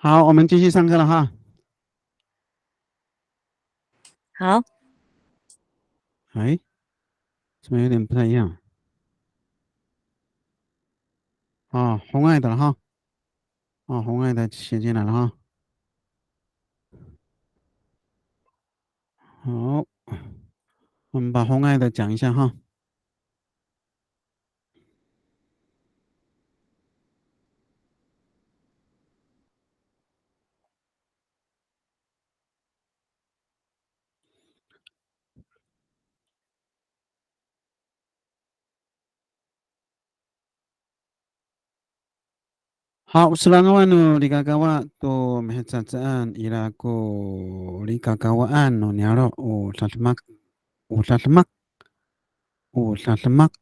好，我们继续上课了哈。好，哎，怎么有点不太一样？啊，红爱的了哈。啊，红爱的写进来了哈。好，我们把红爱的讲一下哈。 Haw, o serangawan no likakawa to mihecahecaan ira ko likakawaan no niyaro' o dademak, o dademak, o dademak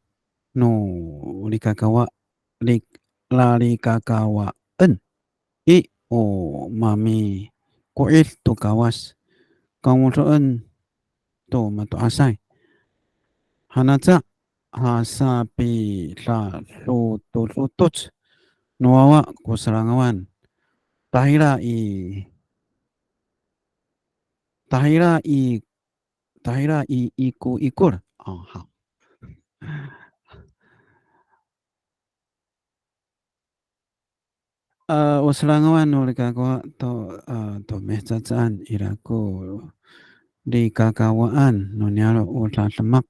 no likakawa, lik, lalikakawaen i o mamiko'id to Kawas, kangodoen to mato'asay. Hanaca ha sapidadododoc no wawa ko serangawan. Tahira i, tahira i, tahira i ikoikor. O, haw. A, o serangawan no likakawa to, a, to mihecahecaan ira ko likakawaan no niyaro' o dademak.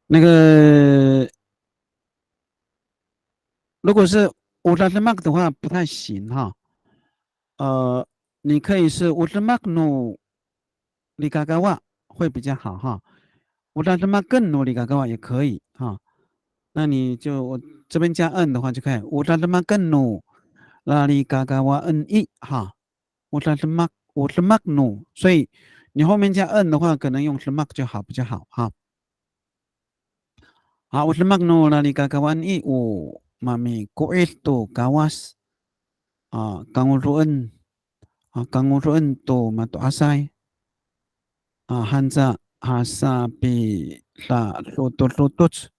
那个，如果是 o dademak 的话不太行哈。呃，你可以是 o demak no likakawa 会比较好哈。O dademaken no likakawa 也可以哈。那你就，我这边加 en 的话就可以。O dademaken no lalikakawaen i 哈。O dademak, o demak no，所以你后面加 en 的话，可能用 demak 就好，比较好哈。好，o demak no lalikakawaen i o mamiko'id to Kawas. A, kangodoen, a, kangodoen to mato'asay. A, hanca, ha sapidadododoc,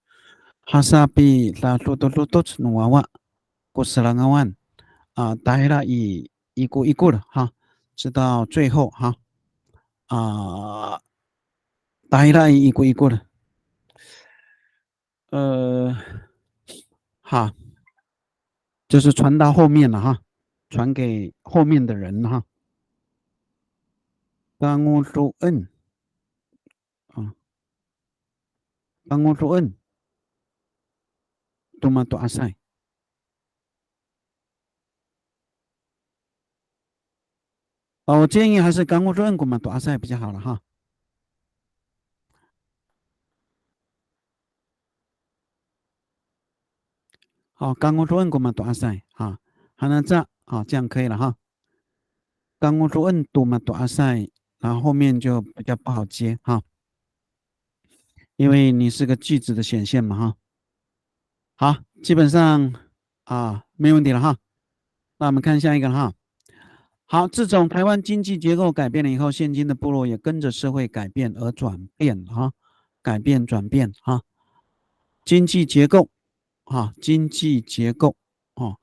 ha sapidadododoc no wawa ko serangawan. A, tahira i ikoikor 哈，直到最后哈。A, tahira i ikoikor. 呃，哈，就是传到后面了哈，传给后面的人哈。Kangodoen, 啊，kangodoen to mato'asay. 哦，我建议还是 kangodoen ko mato'asay 比较好了哈。好，kangodoen ko mato'asay 哈，hanaca 好，这样可以了哈。Kangodoen to mato'asay，然后后面就比较不好接哈，因为你是个句子的显现嘛哈。好，基本上啊，没问题了哈。那我们看下一个了哈。好，自从台湾经济结构改变了以后，现今的部落也跟着社会改变而转变哈，改变转变哈。经济结构哈，经济结构哦。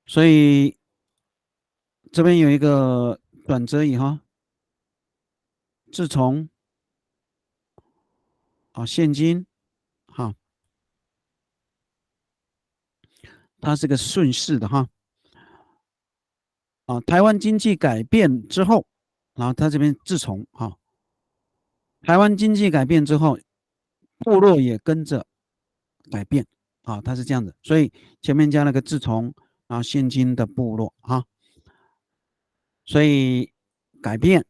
所以这边有一个转折语哈，自从，啊，现今，哈，它是个顺势的哈。啊，台湾经济改变之后，然后它这边自从，哈，台湾经济改变之后，部落也跟着改变，啊，它是这样子，所以前面加了个自从，然后现今的部落，哈，所以改变，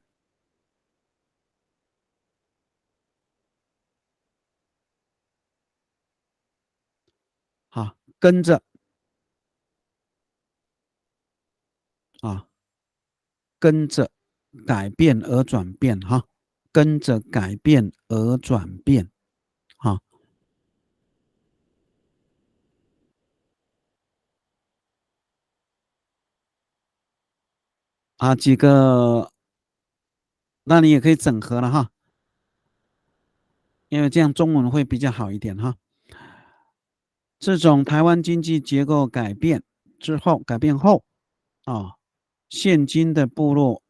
好，跟着，啊，跟着改变而转变，哈，跟着改变而转变，哈。啊，几个，那你也可以整合了哈，因为这样中文会比较好一点哈。自从台湾经济结构改变之后，改变后，啊，现今的部落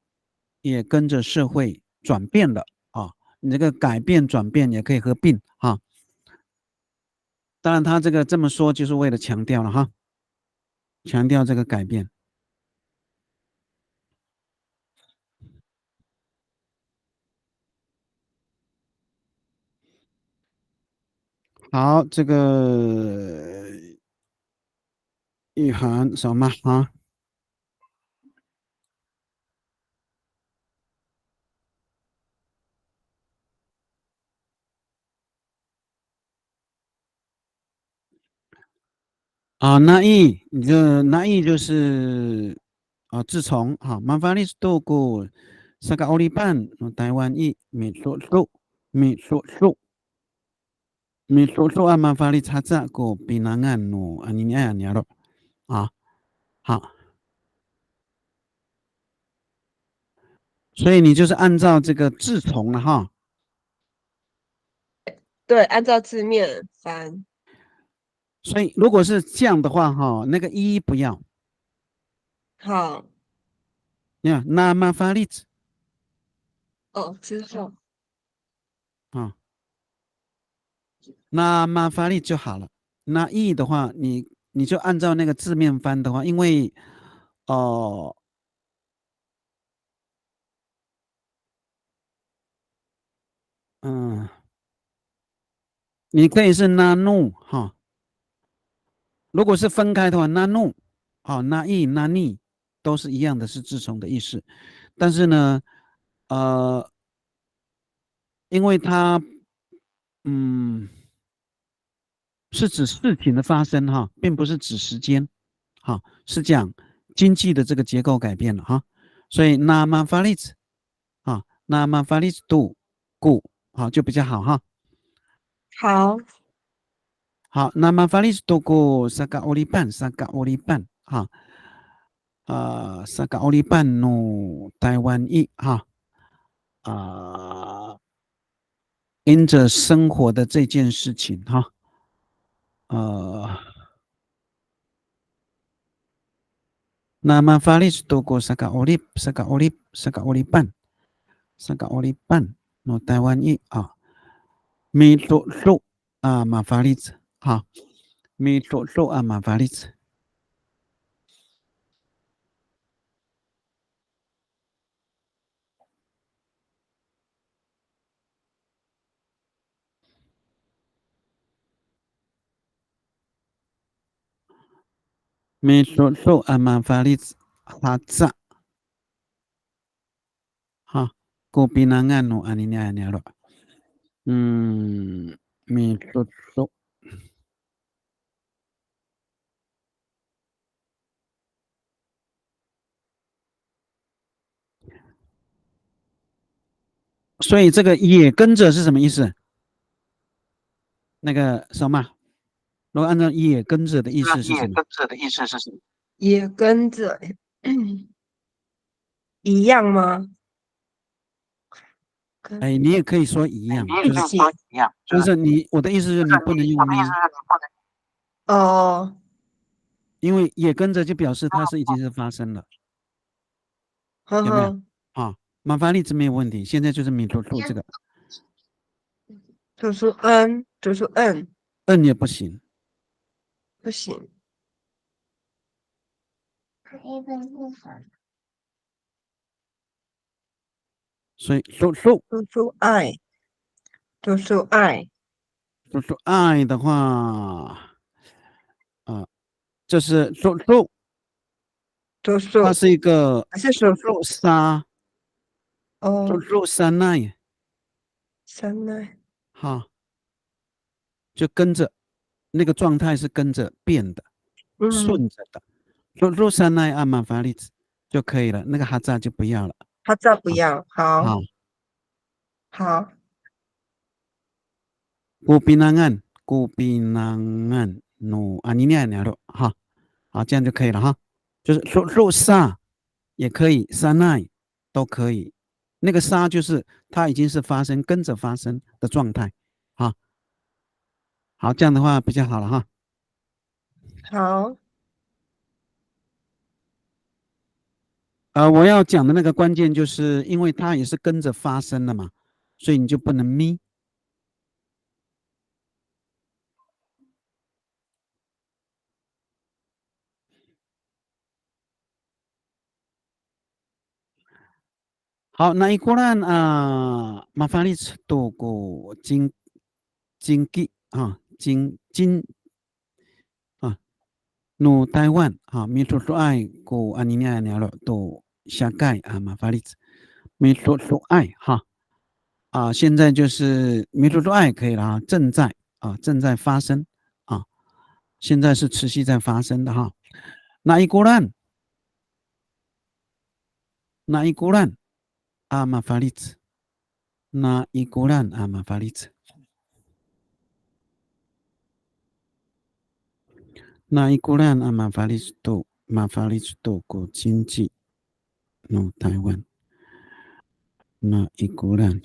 也跟着社会转变了啊。你这个改变转变也可以合并哈。当然，他这个这么说就是为了强调了哈，强调这个改变。好，这个玉涵什么哈？啊，na'i，你就 na'i 就是啊，自从哈，mafalic to ko saka'oripan no Taywan i, midodo, midodo, midodo a mafalic haca ko pinangan no aniniay a niyaro' 啊，好，所以你就是按照这个自从了哈，对，按照字面翻。所以如果是这样的话哈，那个 i 不要。好，你看 na mafalic 哦，之后啊，na mafalic 就好了。那 i 的话，你你就按照那个字面翻的话，因为哦，嗯，你可以是 nano 哈，如果是分开的话，nano 好，na'i nani 都是一样的，是自从的意思。但是呢，呃，因为它嗯是指事情的发生哈，并不是指时间哈，是讲经济的这个结构改变了哈，所以 na mafalic 啊，na mafalic to ko 好就比较好哈。好，好，那 mafalic to ko saka'oripan, saka'oripan 哈，呃，saka'oripan no Taywan i 哈，啊，因着生活的这件事情哈，呃，那 mafalic to ko saka'orip, saka'orip, saka'oripan, saka'oripan no Taywan i 啊，midodo a mafalic 哈，midodo a mafalic。Midodo a mafalic haca. Ha, ko pinangan no aniniay a niyaro'. Hmm, midodo. 所以这个也跟着是什么意思？那个什么，如果按照也跟着的意思是什么？也跟着一样吗？跟哎，你也可以说一样，就是一起但是你我的意思是你不能用呢，哦，因为也跟着就表示它是已经是发生了，呵有没有呵，啊？Mafalic 没有问题，现在就是 midodo 这个读书 n，读书 n， n 也不行，不行，所以 dodo 读书 i，读书 i， dodo i 的话，啊，就是 dodo，读书它是一个还是读书 dodo sa，哦， dodo sanay，三奈，哈，就跟着那个状态是跟着变的，嗯，顺着的，dodo sanay a mafalic 就可以了，那个 haca 就不要了。他这不要，好，好，好， ko pinangan, ko pinangan no aniniay a niyaro' 哈，好，这样就可以了哈。就是 dodo sa 也可以，sanay 都可以。那个 sa 就是它已经是发生，跟着发生的状态，哈。好，这样的话比较好了哈。好。呃，我要讲的那个关键就是因为它也是跟着发声的嘛，所以你就不能咪。好，那 ikoran 啊，mafalic to ko cing, cingki 啊，cing, cing 啊，no Taywan 啊，midodoay ko aniniay a niyaro' to siyakay a mafalic, midodoay 哈。啊，现在就是 midodoay 可以了哈，正在啊，正在发生啊，现在是持续在发生的哈。那 ikoran, na ikoran a mafalic, na ikoran a mafalic, na ikoran a mafalic to, mafalic to ko cingci no Taywan, na ikoran.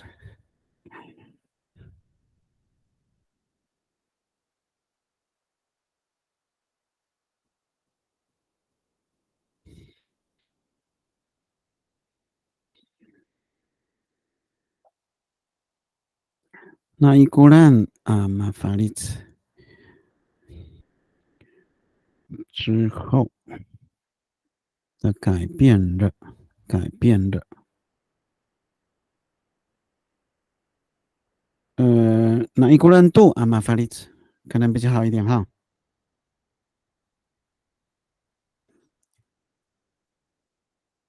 Na ikoran a mafalic 之后的改变了，改变了。呃，na ikoran to a mafalic 可能比较好一点哈。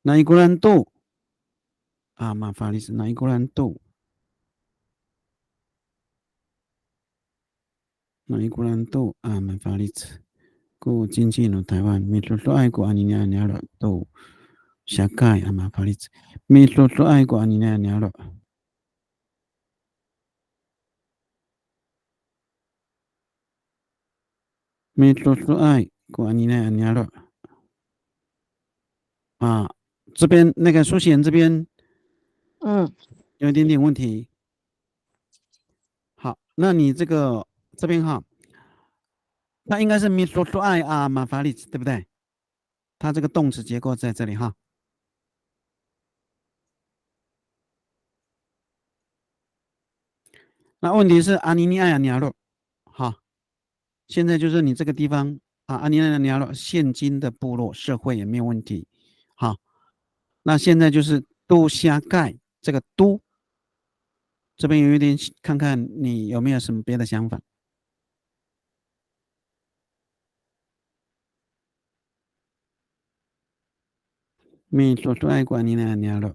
Na ikoran to a mafalic, na ikoran to. Na ikoran to a mafalic ko cingci no Taywan, midodoay ko aniniay a niyaro' to siyakay a mafalic, midodoay ko aniniay a niyaro'. Midodoay ko aniniay a niyaro'. 啊，这边那个苏贤这边，嗯，有一点点问题。好，那你这个这边哈，它应该是 midodoay a mafalic，对不对？它这个动词结构在这里哈。那问题是 aniniay a niyaro'，哈，现在就是你这个地方啊，aniniay a niyaro'，现今的部落社会也没有问题，哈。那现在就是 to siyakay 这个 to，这边有一点，看看你有没有什么别的想法。Midodoay ko aniniay a niyaro'.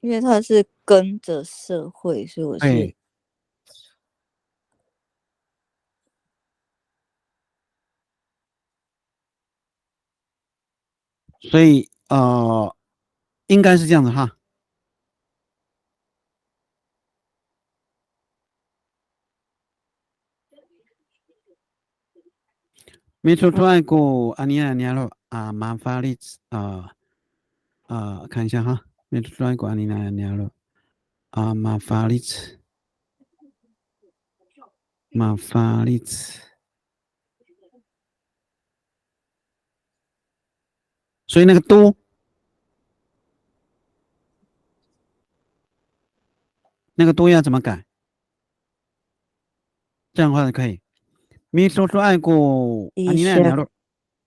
因为他是跟着社会，所以我是对，所以呃，应该是这样子哈。 Midodoay ko aniniay a niyaro' a mafalic, 啊，啊，看一下哈。Midodoay ko aniniay a niyaro' a mafalic, mafalic. 所以那个 to，那个 to 要怎么改？这样的话可以。Midodoay ko aniniay a niyaro'.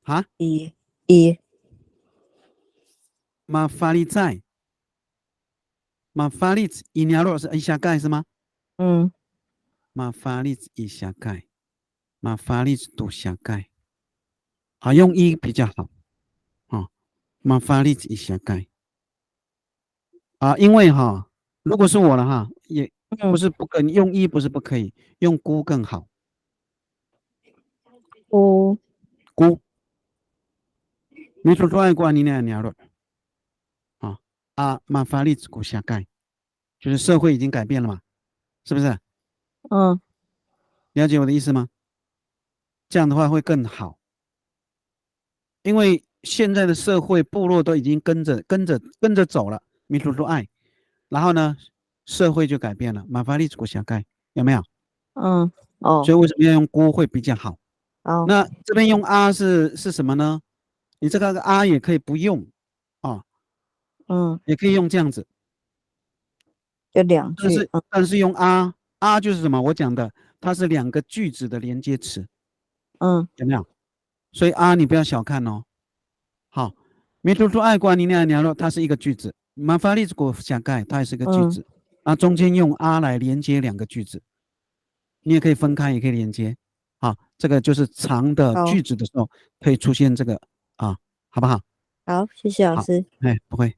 哈？ i, i. Mafalicay. Mafalic i niyaro' 是 i siyakay 是吗？嗯。 Mafalic i siyakay. Mafalic to siyakay. 啊，用 i 比较好。啊，mafalic i siyakay. 啊，因为哈，如果是我了哈，也不是不可以，用 i 不是不可以，用 ko 更好。 Ko. Ko. Midodoay ko aniniay a niyaro'. 啊，a mafalic ko siyakay. 就是社会已经改变了嘛，是不是？嗯。 了解我的意思吗？这样的话会更好，因为现在的社会部落都已经跟着跟着跟着走了，midodoay。然后呢，社会就改变了，mafalic ko siyakay，有没有？嗯，哦，所以为什么要用 ko 会比较好？哦，那这边用 a 是是什么呢？你这个 a 也可以不用啊，嗯，也可以用这样子，就两句，但是嗯但是用 a，a 就是什么？我讲的，它是两个句子的连接词，嗯有没有？所以 a 你不要小看哦。好，mitotoay ko aniniay a niyaro'，它是一个句子。Mafalic ko siyakay，它也是一个句子。那中间用 a 来连接两个句子，你也可以分开，也可以连接。好，这个就是长的好句子的时候可以出现这个啊，好不好？好，谢谢老师。哎，不会。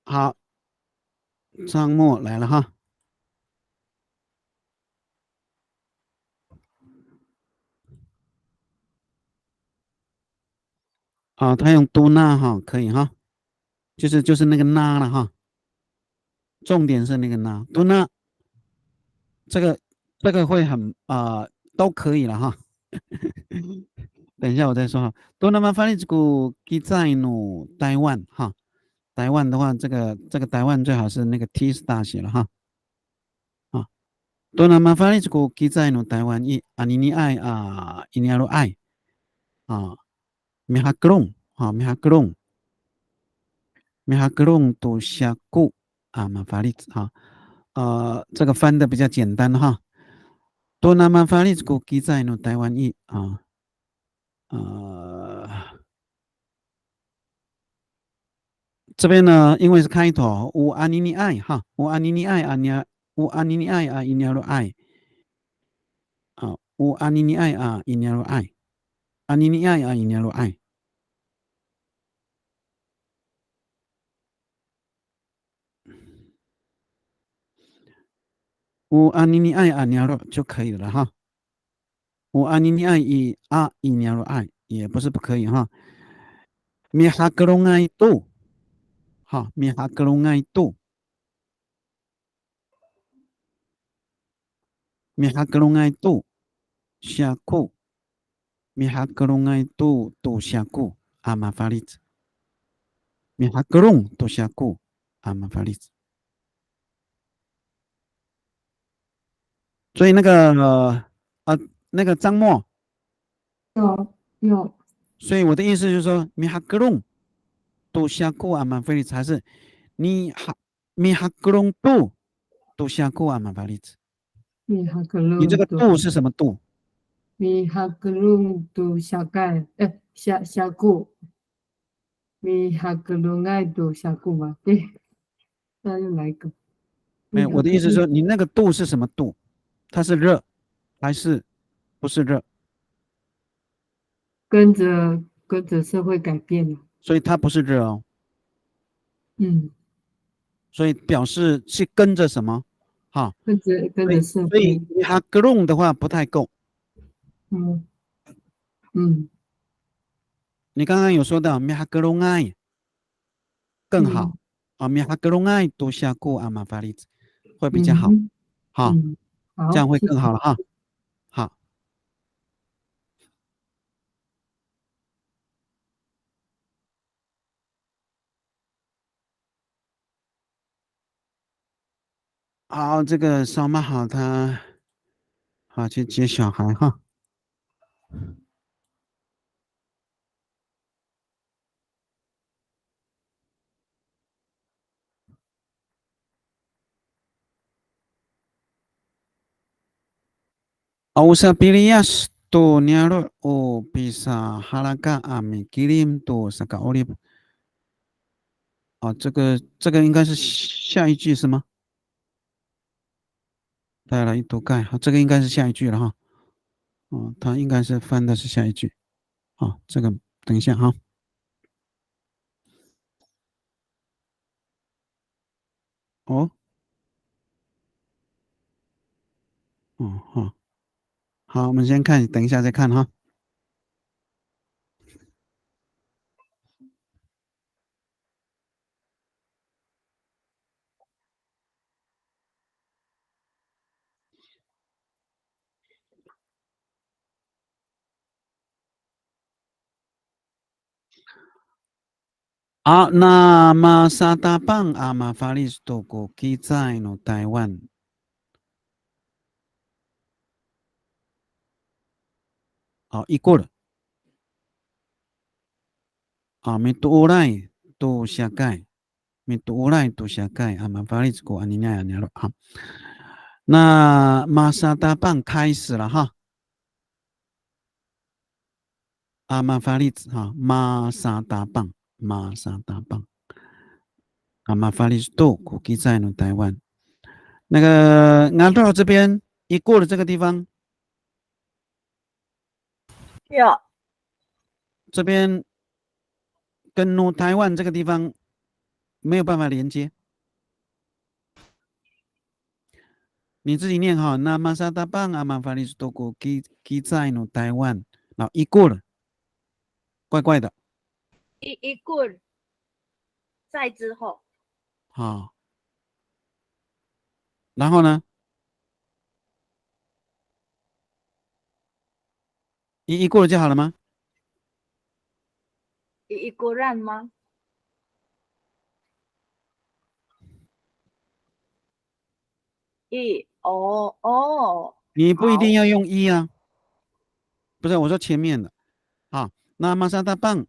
好，张默来了哈。啊，他用 tona 哈，可以哈，就是就是那个 na 了哈，重点是那个 na，tona，这个这个会很啊、都可以了哈。等一下我再说哈。Tona mafalic ko kicay no Taywan 哈，台湾的话，这个这个台湾最好是那个 T 是大写了哈。啊，tona mafalic ko kicay no Taywan i aniniay a iniyaro'ay. 啊，mihakelong 啊，mihakelong，mihakelong to siyako a mafalic 啊。呃，这个翻的比较简单哈。Tona mafalic ko kicay no Taywan i 啊，呃，这边呢，因为是开头，o aniniay 哈，o aniniay a niya, o aniniay a iniyaro'ay. 啊，o aniniay a iniyaro'ay. Aniniay a iniyaro'ay. O aniniay a niyaro' 就可以了哈。O aniniay i a i niyaro'ay 也不是不可以哈。Mihakelongay to. 哈，mihakelongay to. Mihakelongay to siyako. Mihakelongay to to siyako a mafalic. Mihakelong to siyako a mafalic. 所以那个呃啊，那个张默，有有，所以我的意思就是说，mihakelong to siyako a mafalic 还是你哈 mihakelong to to siyako a mafalic？ mihakelong 你这个 to 是什么 to？ mihakelong to siyakay，哎，siya siyako，mihakelongay to siyako 嘛，对，那又来一个。没有，我的意思是说，你那个 to 是什么 to？它是 r 还是不是 r？ 跟着跟着社会改变了。所以它不是 r 哦。嗯，所以表示是跟着什么？哈，跟着跟着社会。所以 mihakelong 的话不太够。嗯嗯，你刚刚有说到 mihakelongay 更好。嗯啊，mihakelongay to siyako a mafalic 会比较好。嗯好，嗯，好，这样会谢谢更好了哈。好。好，这个扫码好，他好去接小孩哈。A, o sapiliyas to niyaro' o pisahalaka a mikilim to saka'orip. 啊，这个这个应该是下一句是吗？带来一读盖，好，这个应该是下一句了哈。哦，他应该是翻的是下一句。好，这个等一下哈。哦，哦，好，好，我们先看，等一下再看哈。A, na masatapang a mafalic to ko kicay no Taywan. A, ikor. A, mitooray to siyakay. Mitooray to siyakay a mafalic ko aniniay a niyaro' ha. Na masatapang 开始了哈。A mafalic ha, masatapang, masatapang. A mafalic to ko kicay no Taywan. 那个 ngado 这边 ikor 这个地方，有。这边跟 no Taywan 这个地方没有办法连接。你自己念哈，na masatapang a mafalic to ko ki kicay no Taywan，然后 ikor，怪怪的。一一棍，在之后。好，然后呢？一一过了就好了吗？一一过烂吗？一哦哦，你不一定要用一啊。不是，我说前面的。好，那 masatapang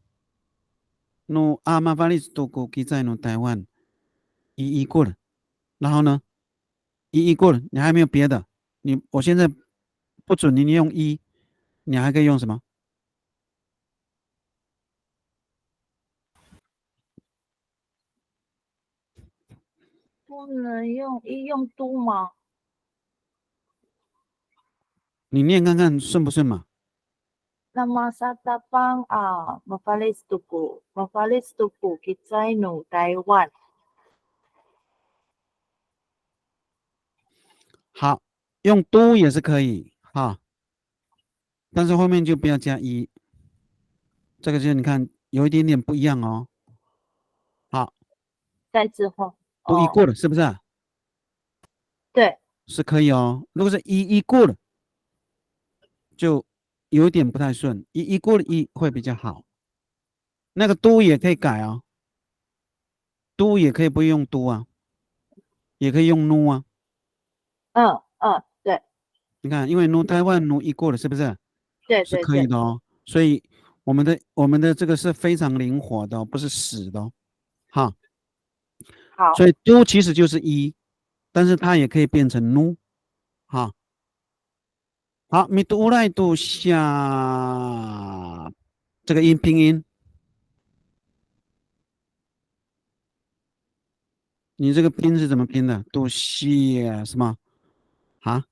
no a mafalic to ko kicay no Taywan，一一过了，然后呢？一一过了，你还没有别的？你我现在不准你用一，你还可以用什么？不能用一用都吗？你念看看顺不顺嘛？ Na masatapang a mafalic to ko, mafalic to ko kicay no Taywan. 好，用 to 也是可以哈，但是后面就不要加一。这个就你看有一点点不一样哦。好，在之后。不一过了，是不是？对，是可以哦。如果是一一过了，就有一点不太顺，一一过了一会比较好。那个 to 也可以改哦，to 也可以不用 to 啊，也可以用 no 啊。嗯嗯，对，你看，因为 no Taywan no 一过了，是不是？对是可以的哦。所以我们的我们的这个是非常灵活的哦，不是死的哦。哈，好，所以 to 其实就是一，但是它也可以变成 no。哈，好，mitooray to siya 这个音拼音，你这个拼是怎么拼的？to siya 什么？啊？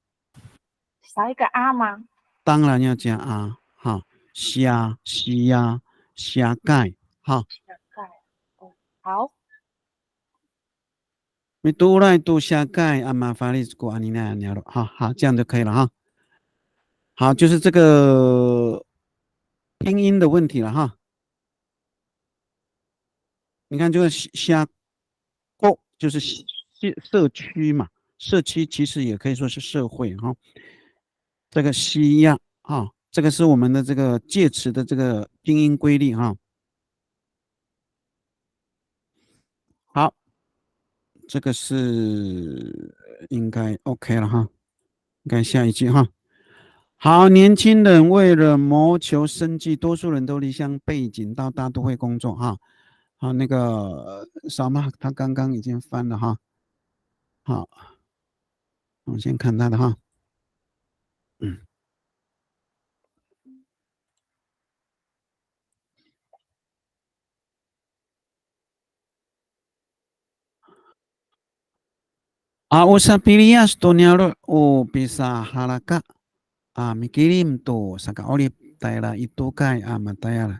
少一个 a 吗？当然要加 a，哈，siya siya siyakay，哈。好。 Mitooray to siyakay a mafalic ko aniniay a niyaro'，哈，好，这样就可以了哈。好，就是这个拼音的问题了哈。你看这个 siyako 就是社社区嘛，社区其实也可以说是社会哈。这个 siya 哈，这个是我们的这个借词的这个拼音规律哈。好，这个是应该 OK 了哈，应该下一句哈。好，年轻人为了谋求生计，多数人都离乡背井到大都会工作哈。好，那个 Salma 他刚刚已经翻了哈。好，我们先看他的哈。嗯。 A, o sapiliyas to niyaro' o pisahalaka a mikilim to saka'orip tayra i tokay a matayal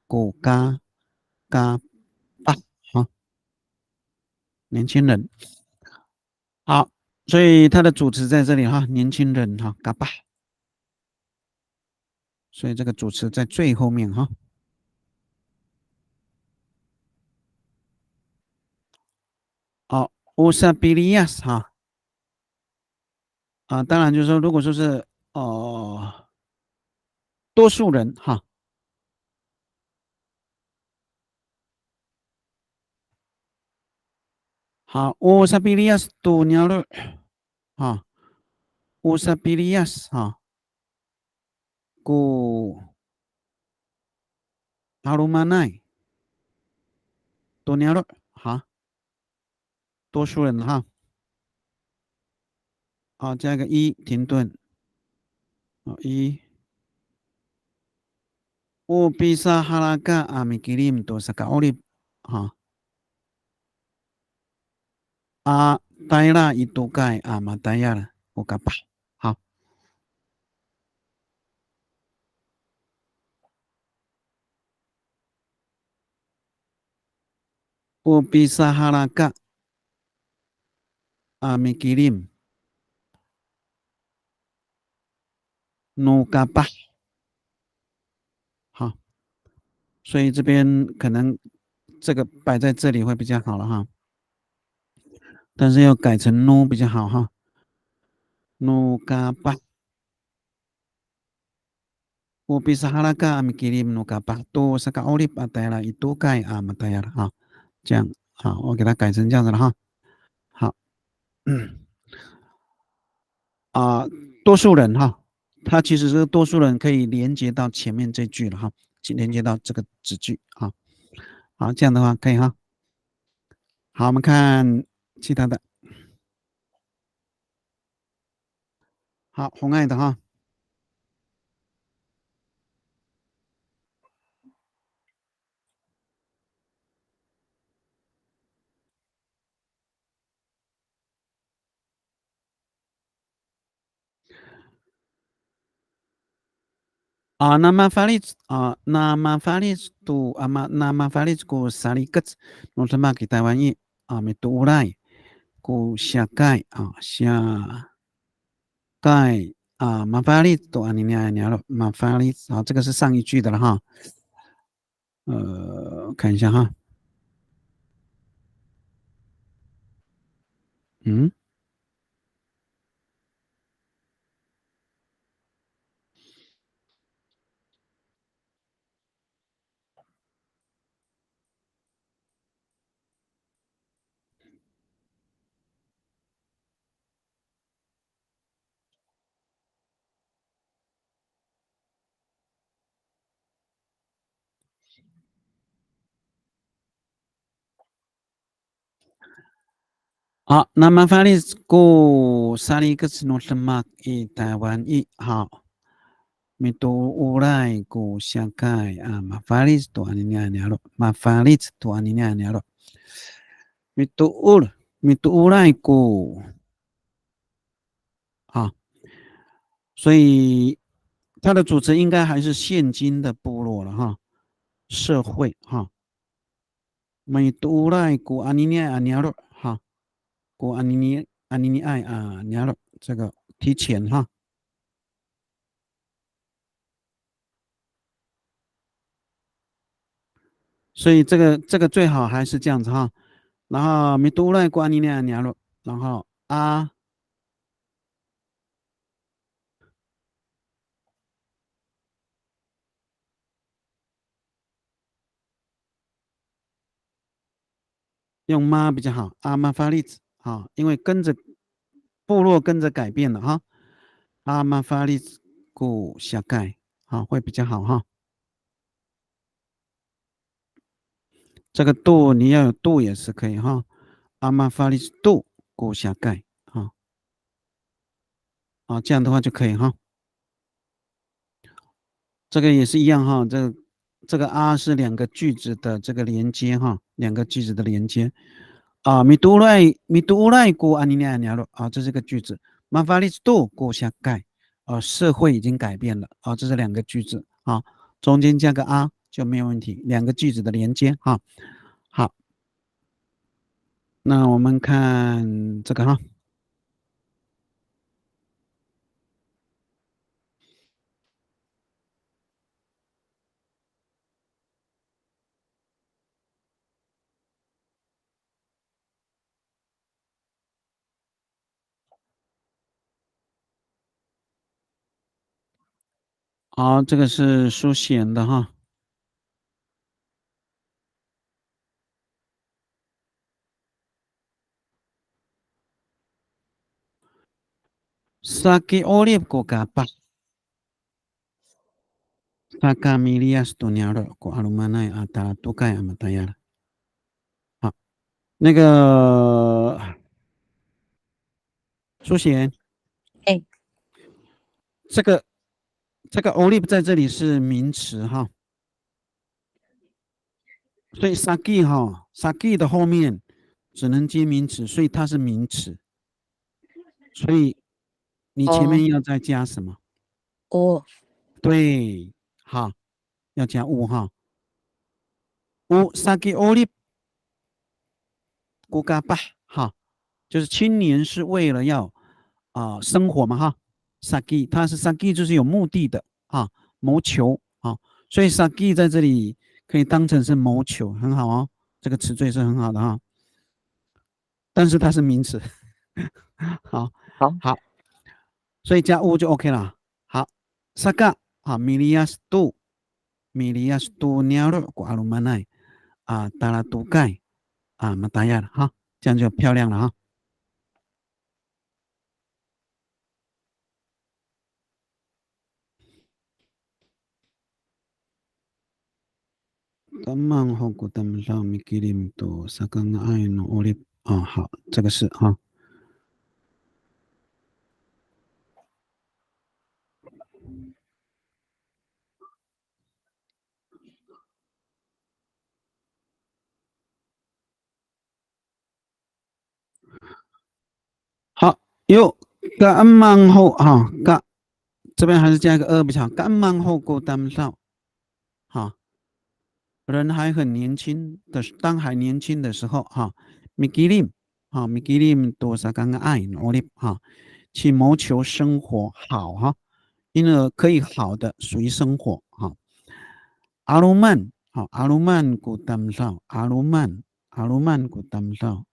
ko ka, kapah, ha. 年轻人。好，所以它的主词在这里哈，年轻人哈，kapah。 所以这个主词在最后面哈。好，o sapiliyas 哈。啊，当然就是说，如果说是，呃，多数人哈，好，o sapiliyas to niyaro'. 哈，o sapiliyas 哈，ko 'alomanay to niyaro' 哈，多数人哈。好，加个一，停顿。好，一。O pisahalaka a mikilim to saka'orip 哈。 a tayra i tokay a matayal ko kapah. 好。 O pisahalaka a mikilim no kapah. 好，所以这边可能这个摆在这里会比较好了哈，但是要改成 no 比较好哈。No kapah. O pisahalaka a mikilim no kapah to saka'orip a tayra i tokay a matayal 哈，这样好，我给它改成这样子了哈。好。 啊，多数人哈，它其实是多数人可以连接到前面这句了哈，去连接到这个子句哈。好，这样的话可以哈。好，我们看其他的。好，红爱的哈。 A, na mafalic, a, na mafalic to, a, ma, na mafalic ko salikec no demak i Taywan i, a, mitooray ko siyakay, a, siyakay, a, mafalic to aniniay a niyaro', mafalic, a, 这个是上一句的了哈。 呃，看一下哈。嗯。 好，那 mafalic ko salikec no demak i Taywan i, 好。 Mitooray ko siyakay, a, mafalic to aniniay a niyaro', mafalic to aniniay a niyaro'. Mitoor, mitooray ko 啊，所以它的主词应该还是现今的部落了哈，社会哈。Mitooray ko aniniay a niyaro' 哈，ko anini, aniniay a niyaro'，这个提前哈。 所以这个，这个最好还是这样子哈。然后 mitooray ko aniniay a niyaro'，然后 a 用 ma 比较好，a mafalic，好，因为跟着，部落跟着改变了哈。A mafalic ko siyakay，好，会比较好哈。这个 to 你要有 to 也是可以哈。A mafalic to ko siyakay，好。 啊，这样的话就可以哈。这个也是一样哈，这，这个 a 是两个句子的这个连接哈，两个句子的连接。啊，mitooray, mitooray ko aniniay a niyaro' 啊，这是个句子。Mafalic to ko siyakay，啊，社会已经改变了啊，这是两个句子啊，中间加个 a 就没有问题，两个句子的连接哈。好，那我们看这个哈。 好，这个是苏贤的哈。Saki'orip ko kapah. Saka miliyas to niyaro' ko 'alomanay a talatokay a matayal. 好，那个苏贤，哎，这个这个 'orip 在这里是名词哈，所以 saki 哈，saki 的后面只能接名词，所以它是名词。所以你前面要再加什么？哦，对，好，要加 o 哈。O saki'orip ko kapah 哈，就是青年是为了要啊、生活嘛哈。Saki 它是 saki 就是有目的的啊，谋求啊，所以 saki 在这里可以当成是谋求，很好哦，这个词缀是很好的哈。但是它是名词，好，好好，所以加 o 就 OK 了。好，saka 啊，miliyas to，miliyas to niyaro' ko 'alomanay 啊，talatokay 啊，matayal 哈，这样就漂亮了哈。Kaemang ho ko tamdaw mikilim to sakanga'ay no 'orip. 哦，好，这个是哈。好，有 kaemang ho 哈，ka 这边还是加一个 e 比较好。Kaemang ho ko tamdaw 哈，人还很年轻的时，当还年轻的时候哈，mikilim 哈，mikilim to sakanga'ay no 'orip 哈，去谋求生活好哈，因为可以好的属于生活哈。'Aloman 哈，'aloman ko tamdaw，'aloman 'aloman ko tamdaw。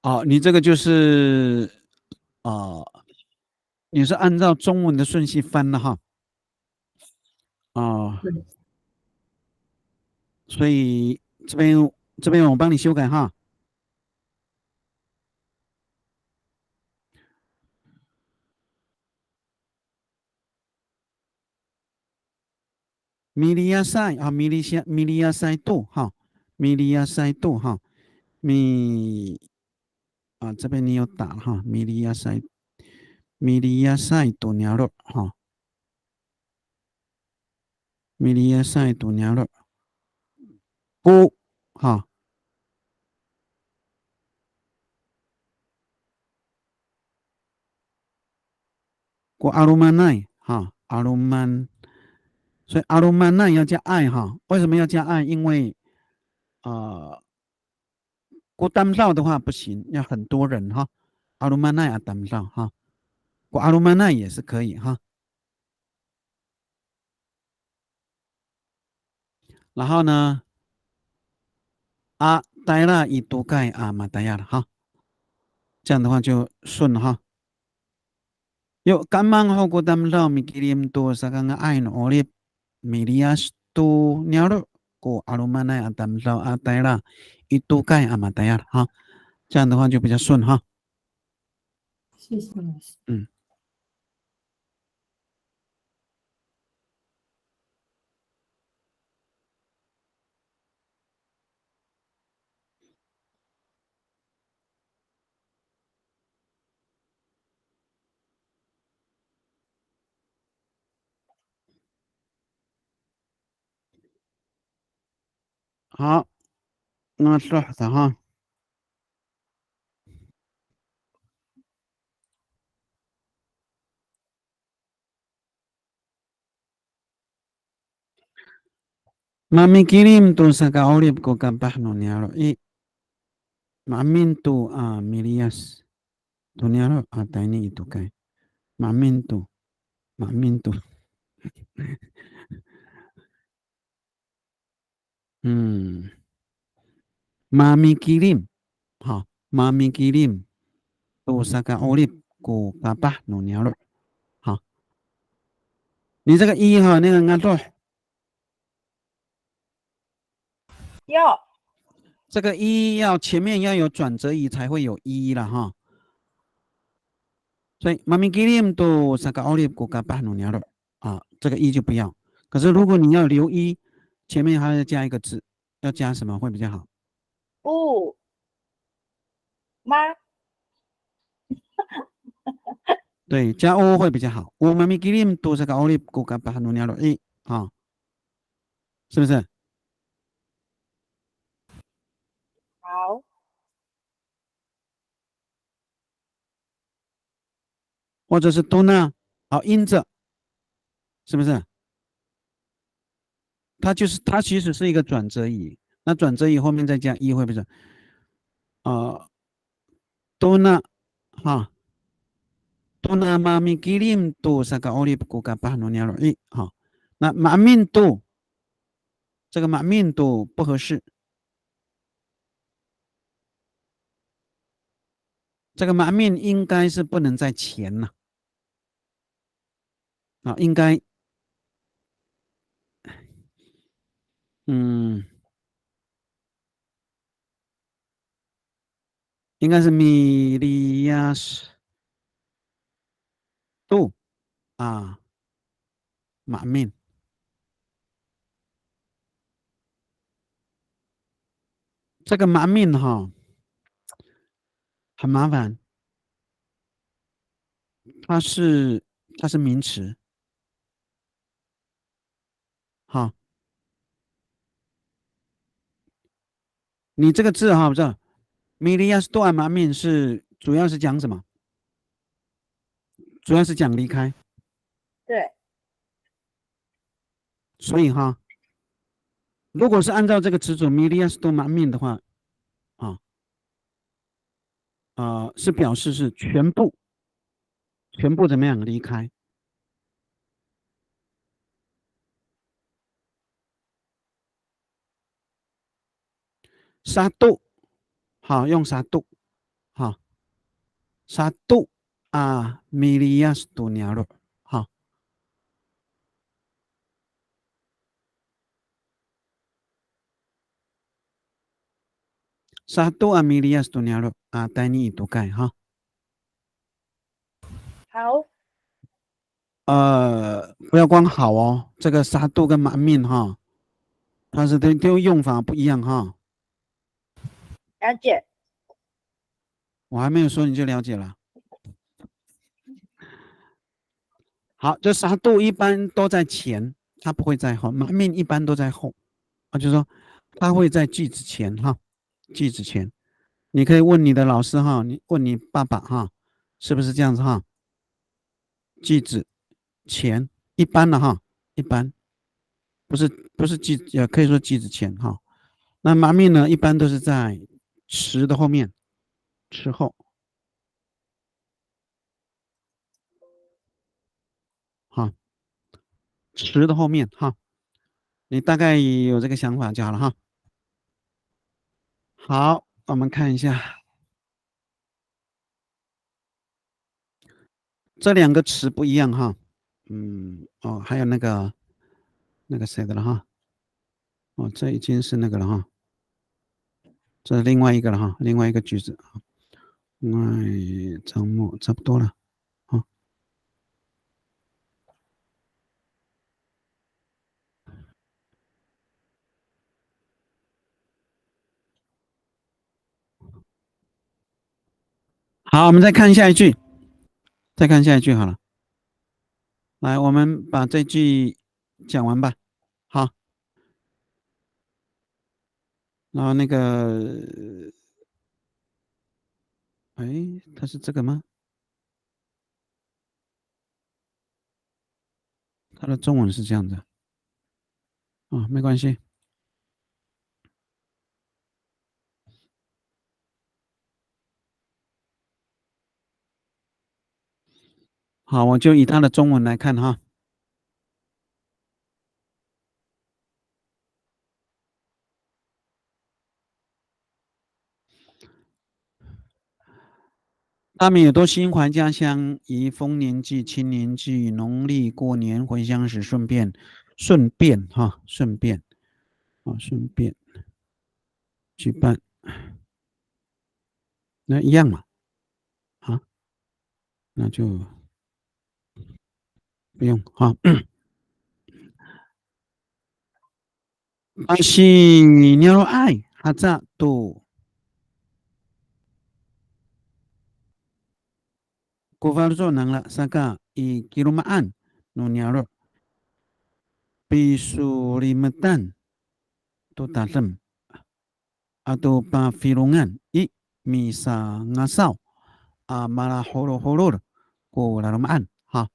哦，你这个就是，呃，你是按照中文的顺序翻的哈。哦，嗯所以这边这边我帮你修改哈。Miliyasay 啊，miliyasay miliyasay to 哈，miliyasay to 哈，mi 啊，这边你有打了哈，miliyasay miliyasay to niyaro' 哈，miliyasay to niyaro' ko 哈。Ko 'alomanay 哈，'aloman，所以 'alomanay 要加 ay 哈。为什么要加 ay？因为呃，ko tamdaw 的话不行，要很多人哈。'Alomanay a tamdaw 哈，ko 'alomanay 也是可以哈。然后呢，a tayra i tokay a matayal 哈，这样的话就顺了哈。Yo, kaemang ho ko tamdaw mikilim to sakanga'ay no 'orip, miliyas to niyaro' ko 'alomanay a tamdaw a tayra i tokay a matayal 哈，这样的话就比较顺哈。谢谢老师。嗯。好，那说啥哈？ Mamikilim to saka'orip ko kapah no niyaro' i, maemin to a miliyas to niyaro' a tayni i tokay. Maemin to, maemin to. Hmm. Mamikilim. Ha, mamikilim to saka'orip ko kapah no niyaro'. Ha. 你这个 i 哈，那个 ngadoh. 要。这个 i 要前面要有转折语才会有 i 了哈。所以 mamikilim to saka'orip ko kapah no niyaro' 啊，这个 i 就不要。可是如果你要留 i，前面还要加一个字，要加什么会比较好？ o 吗？对，加 o 会比较好。O mamikilim to saka'orip ko kapah no niyaro' i 啊，是不是？好。或者是 tona，好，因着，是不是？它就是它其实是一个转折语，那转折语后面再加 i 会不会是？呃，tona 哈，tona mamikilim to saka'orip ko kapah no niyaro' i 哈，那 maemin to 这个 maemin to 不合适。这个 maemin 应该是不能在前了。啊，应该，嗯，应该是 miliyas to 啊，maemin。这个 maemin 哈，很麻烦，它是它是名词，哈。你这个字哈，这 miliyas to a maemin 是主要是讲什么？主要是讲离开。对。所以哈，如果是按照这个词组 miliyas to maemin 的话，啊，呃，是表示是全部，全部怎么样离开？Sato，好，用 sato，好，sato a miliyas to niyaro'，好。Sato a miliyas to niyaro' a tayni i tokay 哈。好。呃，不要光好哦，这个 sato 跟 maemin 哈，它是都都用法不一样哈。了解。我还没有说你就了解了。好，这 sato 一般都在前，它不会在后，maemin 一般都在后，啊，就是说它会在句子前哈，句子前。你可以问你的老师哈，你问你爸爸哈，是不是这样子哈？句子前一般的哈，一般不是不是句也可以说句子前哈。那 maemin 呢，一般都是在词的后面，词后。哈，词的后面哈，你大概有这个想法就好了哈。好，我们看一下，这两个词不一样哈。嗯，哦，还有那个那个谁的了哈。哦，这已经是那个了哈。这是另外一个了哈，另外一个句子。哎，张默差不多了，啊。好，我们再看下一句，再看下一句好了。来，我们把这句讲完吧。好。然后那个，哎，它是这个吗？它的中文是这样的。啊，没关系。好，我就以它的中文来看哈。他们也都心怀家乡，于丰年祭、青年祭、农历过年回乡时，顺便，顺便哈，顺便，啊，顺便。举办，那一样嘛，啊，那就不用哈。Pasiniyaro'ay haca to ko faloco' nangra saka i kiloma'an no niyaro' pisolimetan to tadem ato pafilongan i misangasaw a malaholoholol ko laloma'an. Ha.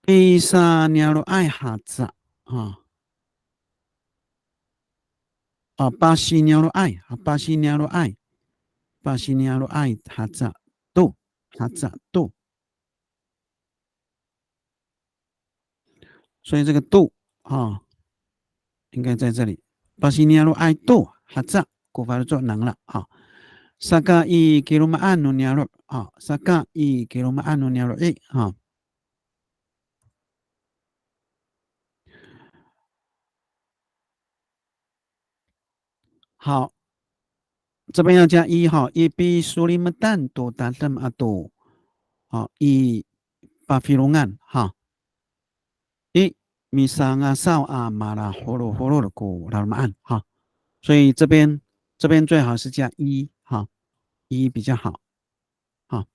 Pisaniyaro'ay haca. Ha. A, pasiniyaro'ay. A, pasiniyaro'ay. Pasiniyaro'ay haca to. Haca to. 所以这个 to 啊，应该在这里。Pasiniyaro'ay to haca ko faloco' nangra 啊。Saka i kiloma'an no niyaro' 啊，saka i kiloma'an no niyaro' i 啊。好，这边要加 i 哈，i pisolimetan to tadem ato 啊，i pafilongan 哈，i misangasaw a malaholoholol ko laloma'an 哈，所以这边这边最好是加 i 哈，i 比较好。好，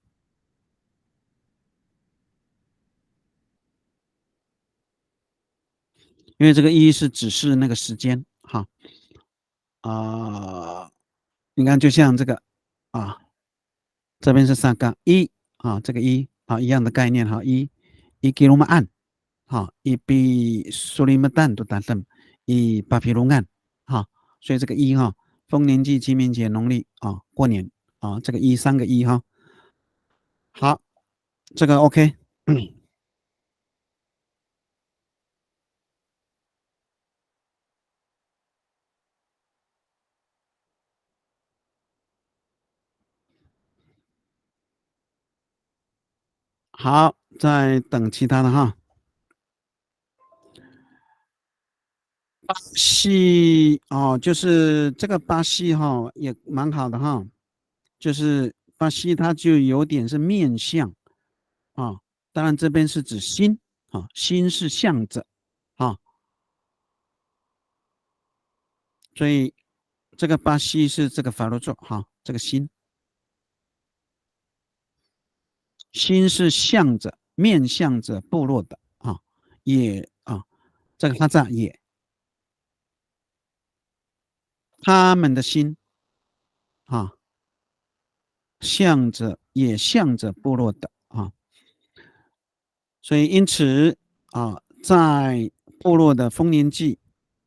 因为这个 i 是指示那个时间哈，啊、你看就像这个啊，这边是 saka i 啊，这个 i 啊一样的概念哈，i i kiloma'an 哈，i pisolimetan to tadem i pafilongan 哈，所以这个 i 哈，丰年祭、清明节、农历啊，过年啊，这个 i 三个 i 哈。好，这个 OK。好，再等其他的哈。巴西哦，就是这个巴西哈，也蛮好的哈，就是巴西它就有点是面向啊，当然这边是指心啊，心是向着啊，所以这个巴西是这个 faloco' 哈，这个心。心是向着、面向着部落的啊，也啊，这个 haca 也，他们的心啊，向着也向着部落的啊，所以因此啊，在部落的丰年祭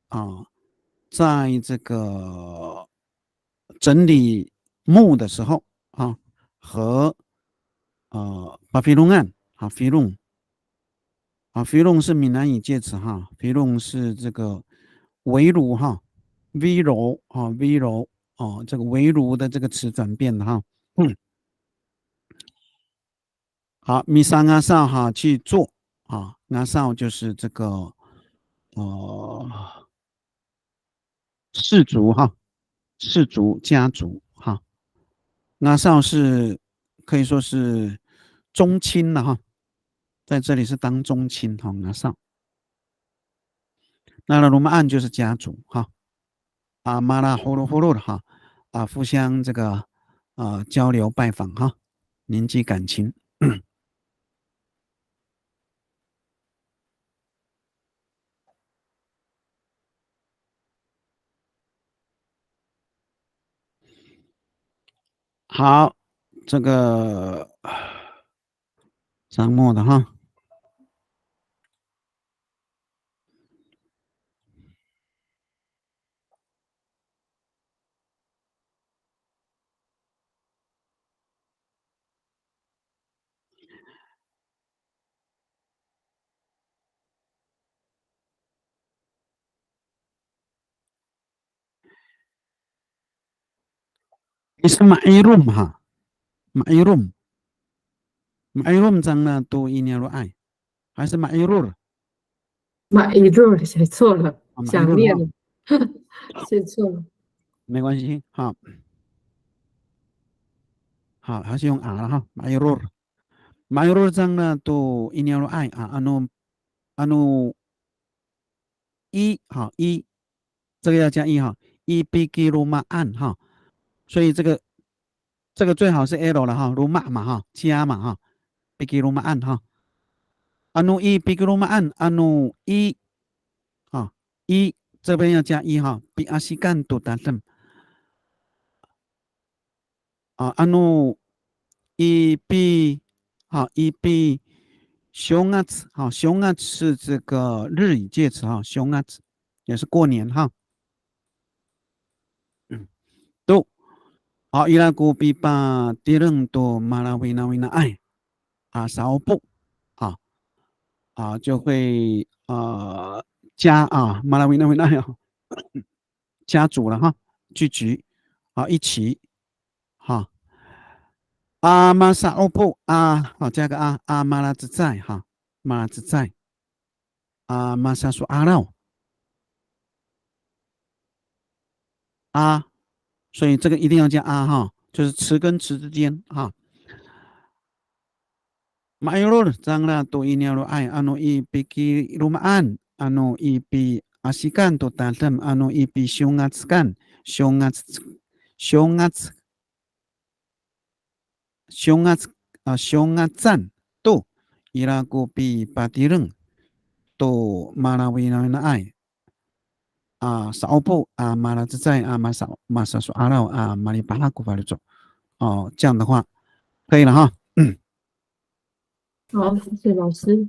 啊，在这个整理墓的时候啊，和呃 pafilongan 啊 filong 啊 filong 是闽南语借词哈，filong 是这个围炉哈，围炉啊围炉哦，这个围炉的这个词转变的哈，嗯。好，misangasaw 哈去做啊，ngasaw 就是这个呃氏族哈，氏族家族哈，ngasaw 是可以说是宗亲了哈，在这里是当宗亲哈，ngasaw。那 laloma'an 就是家族哈。 啊，malaholoholol 哈，啊，互相这个呃交流拜访哈，凝聚感情。好，这个沙漠的哈。Isa ma'irom ha. Ma'irom. Ma'irom cangra to i niyaro'ay. Hay sa ma'iror. Ma'iror 写错了，啊，ma'iror 想念了，写错了。没关系，好。好，还是用 a 了哈，ma'iror。Ma'iror 这样呢，to i niyaro'ay 啊，ano ano i 哈，i 这个要加 i 哈，i pikiloma'an 哈，所以这个这个最好是 l 了哈，loma' 嘛哈，加嘛哈，pikiloma'an 哈。Ano i pikiloma'an，ano i 哈，i 这边要加 i 哈，piasikan to tadem。啊，ano i pi 好，i pi 正月，好，正月是这个日语借词哈，正月也是过年哈。嗯，to 好，ira ko pipatireng to malawinawinaay 啊，sa'opo 啊啊，就会呃加啊 malawinawinaay 啊，家族了哈，聚集啊，一起哈。A masa'opo a，好，加个 a，a malacecay 哈，malacecay。A masaso'araw a，所以这个一定要加 a 哈，就是词跟词之间哈。Ma'iror cangra to i niyaro'ay, ano i pikiloma'an, ano i piasikan to tadem, ano i pisyongacekan, syongac syongac syongac a syongacan to ira ko pipatireng to malawinawinaay a sa'opo a malacecay a masa masaso'araw a malipahak ko faloco'. 哦，这样的话可以了哈。好，谢谢老师。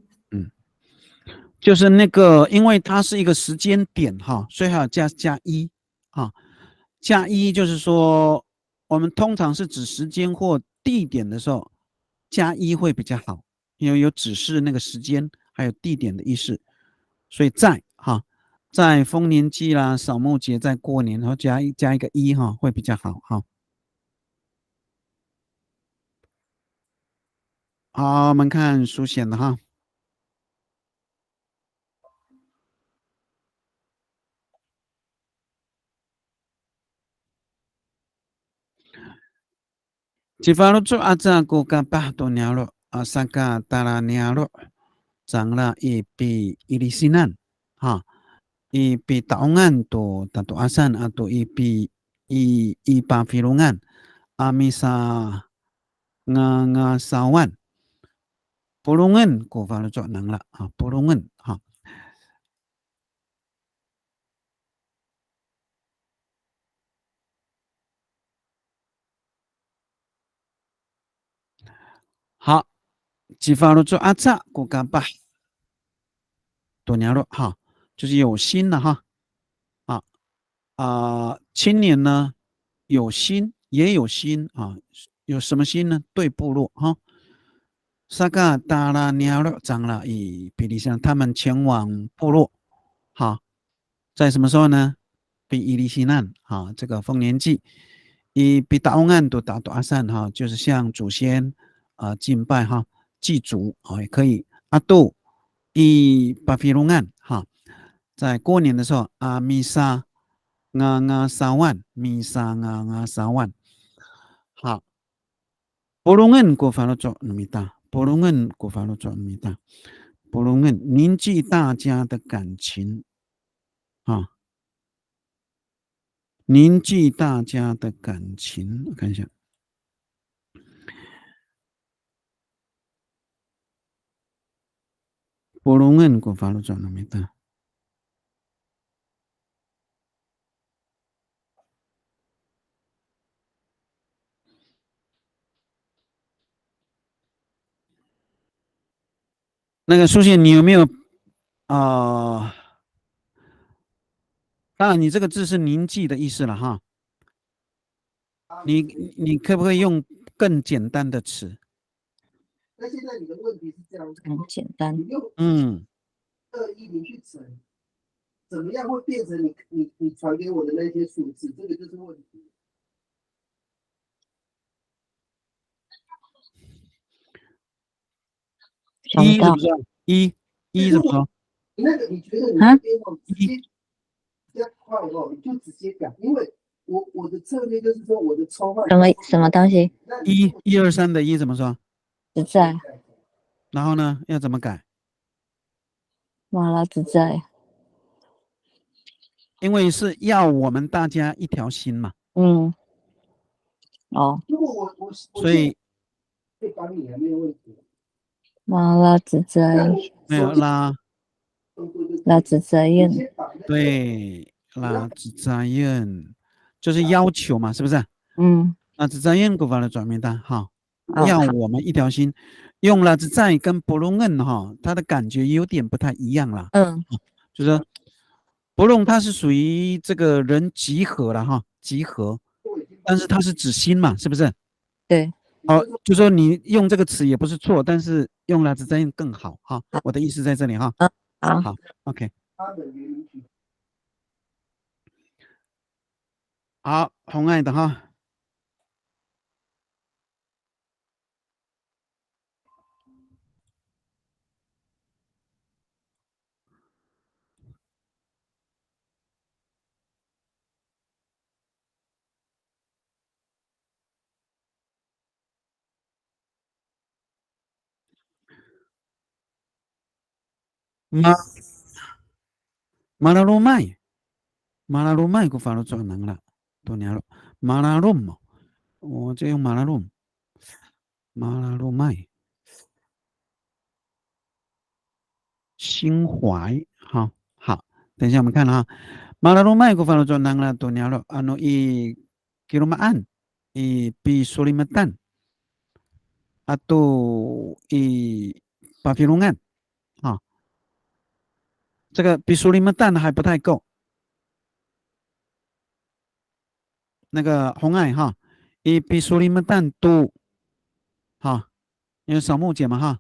就是那个，因为它是一个时间点哈，所以还要加加 i 啊，加 i 就是说，我们通常是指时间或地点的时候，加 i 会比较好，因为有指示那个时间还有地点的意思，所以在哈，在丰年祭啦、扫墓节、在过年，然后加一加一个 i 哈，会比较好哈。好，我们看书写的哈。 Cifaloco' aca ko kapah to niyaro' a saka tala niyaro' cangra i piilisinan ha, i pita'ongan to tato'asan ato i pi i i pafilongan a misangangasawan. Polongen ko faloco' nangra ha, polongen ha. 好，cifaloco' aca ko kapah to niyaro' 哈，就是有心了哈。啊啊，青年呢有心也有心啊，有什么心呢？对部落哈。Saka tala niyaro' cangra i piilisinan，他们前往部落哈。 在什么时候呢？Piilisinan 哈，这个丰年祭，i pita'ongan to tato'asan 哈，就是向祖先啊敬拜哈，祭祖啊也可以。Ato i pafilongan 哈，在过年的时候啊，misangangasawan，misangangasawan。好，polongen ko faloco' no mita，polongen ko faloco' no mita，polongen凝聚大家的感情。 啊，凝聚大家的感情。我看一下，polongen ko faloco' no mita。 那个苏信，你有没有啊？当然，你这个字是凝聚的意思了哈。你你可不可以用更简单的词？那现在你的问题是这样，很简单。你用嗯，二一零去乘，怎么样会变成你你你传给我的那些数字？这个就是问题。找不到一怎么说？一一怎么说？啊？什么什么东西？一一二三的一怎么说？实在。然后呢，要怎么改？马拉实在。因为是要我们大家一条心嘛。嗯。哦。所以马拉实在。没有啦。拉实在。对，拉实在，就是要求嘛，是不是？嗯。拉实在过法了转面单哈。哦。要我们一条心，用拉实在跟polongen哈，它的感觉有点不太一样啦。嗯。就是说polong它是属于这个人集合了哈，集合，但是它是指心嘛，是不是？对。好，就说你用这个词也不是错，但是用拉实在更好哈。我的意思在这里哈。好。好，OK。好，红爱的哈。 Ma, malalomay. Malalomay ko faloco' nangra. To niyaro'. Malalom. O, 这用 malalom. Malalomay. 心怀哈。好，等一下我们看了哈。Malalomay ko faloco' nangra to niyaro', ano i Kilomaan, i Pisolimetan, ato i Pafilongan. 啊，这个 Pisolimetan 还不太够。那个 Hongay 哈，i Pisolimetan to 哈，因为扫墓节嘛哈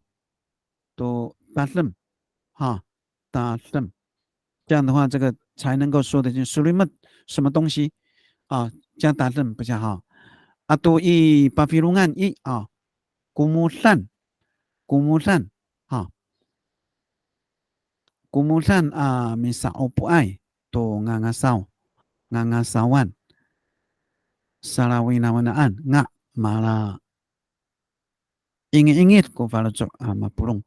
，to tadem 哈，tadem。这样的话，这个才能够说得清 Solimet 什么东西啊，加 tadem 不加哈。Ato i Pafilongan i 啊，Komodan, Komodan 哈。Komodan a misa'opoay to ngangasaw, ngangasawan. Salawinawinaan nga mala ingiingid ko faloco' a mapolong.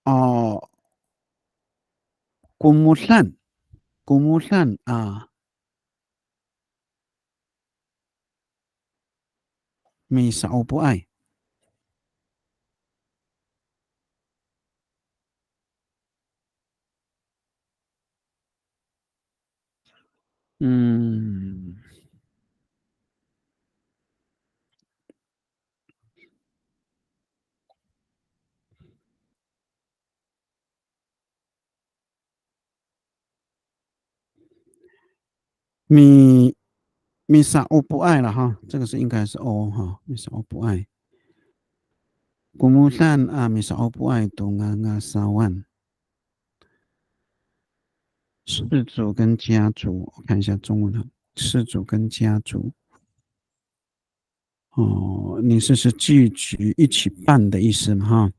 O, Komodan, Komodan a misa'opoay. 嗯。Mi, misa'opoay 了哈，这个是应该是 o 哈，misa'opoay. Komodan a misa'opoay to ngangasawan. 氏族跟家族，我看一下中文哈，氏族跟家族。哦，你是，是聚集一起办的意思吗？哈。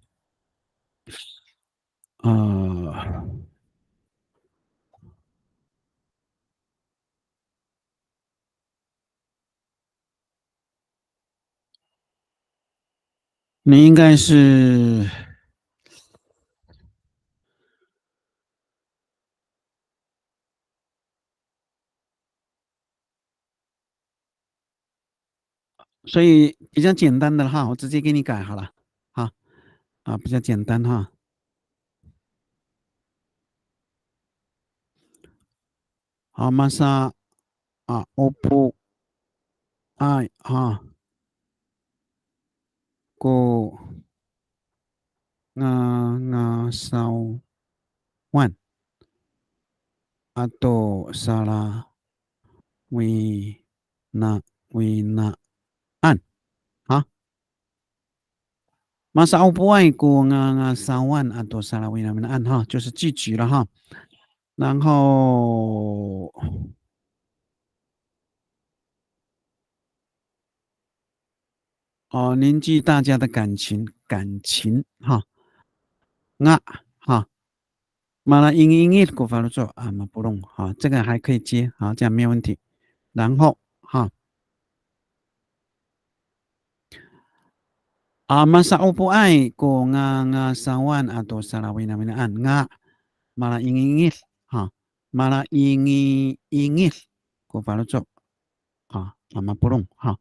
呃，你应该是，所以比较简单的哈，我直接给你改好了，哈，啊，比较简单哈。好，masa, a, opo, ay, ha, ko ngangasawan ato salawina, winaan. Ha? Masa'opoay ko ngangasawan ato salawinawinaan ha, 就是聚集了哈。然后，哦，凝聚大家的感情，感情哈。Nga, ha, Malaingingid ko faloco' a mapolong. 好，这个还可以接，好，这样没有问题。然后，好。A masa'opoay ko ngangasawan ato salawinawinaan. Nga, malaingingid, 好，malaingingid ko faloco'. 啊，a mapolong 哈，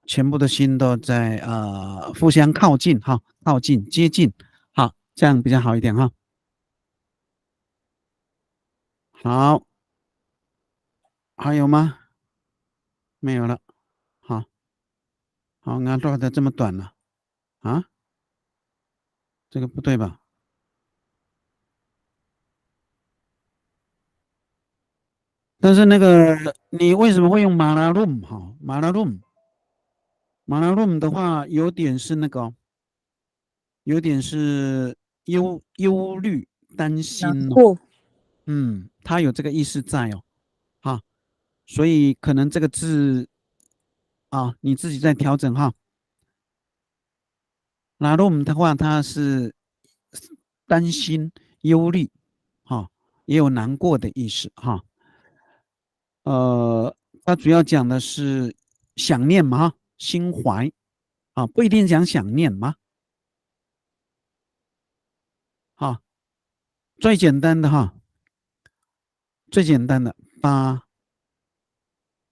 全部的心都在呃互相靠近哈，靠近接近，好，这样比较好一点哈。好，还有吗？没有了。好，好，ngato 的这么短了。啊，这个不对吧？但是那个你为什么会用 mararom 哈？mararom，mararom 的话有点是那个，有点是忧忧虑、担心哦。嗯，它有这个意思在哦，哈，所以可能这个字啊，你自己再调整哈。Rarom 的话，它是担心、忧虑，哈，也有难过的意思哈。呃，它主要讲的是想念嘛，哈，心怀啊，不一定讲想念嘛。好，最简单的哈，最简单的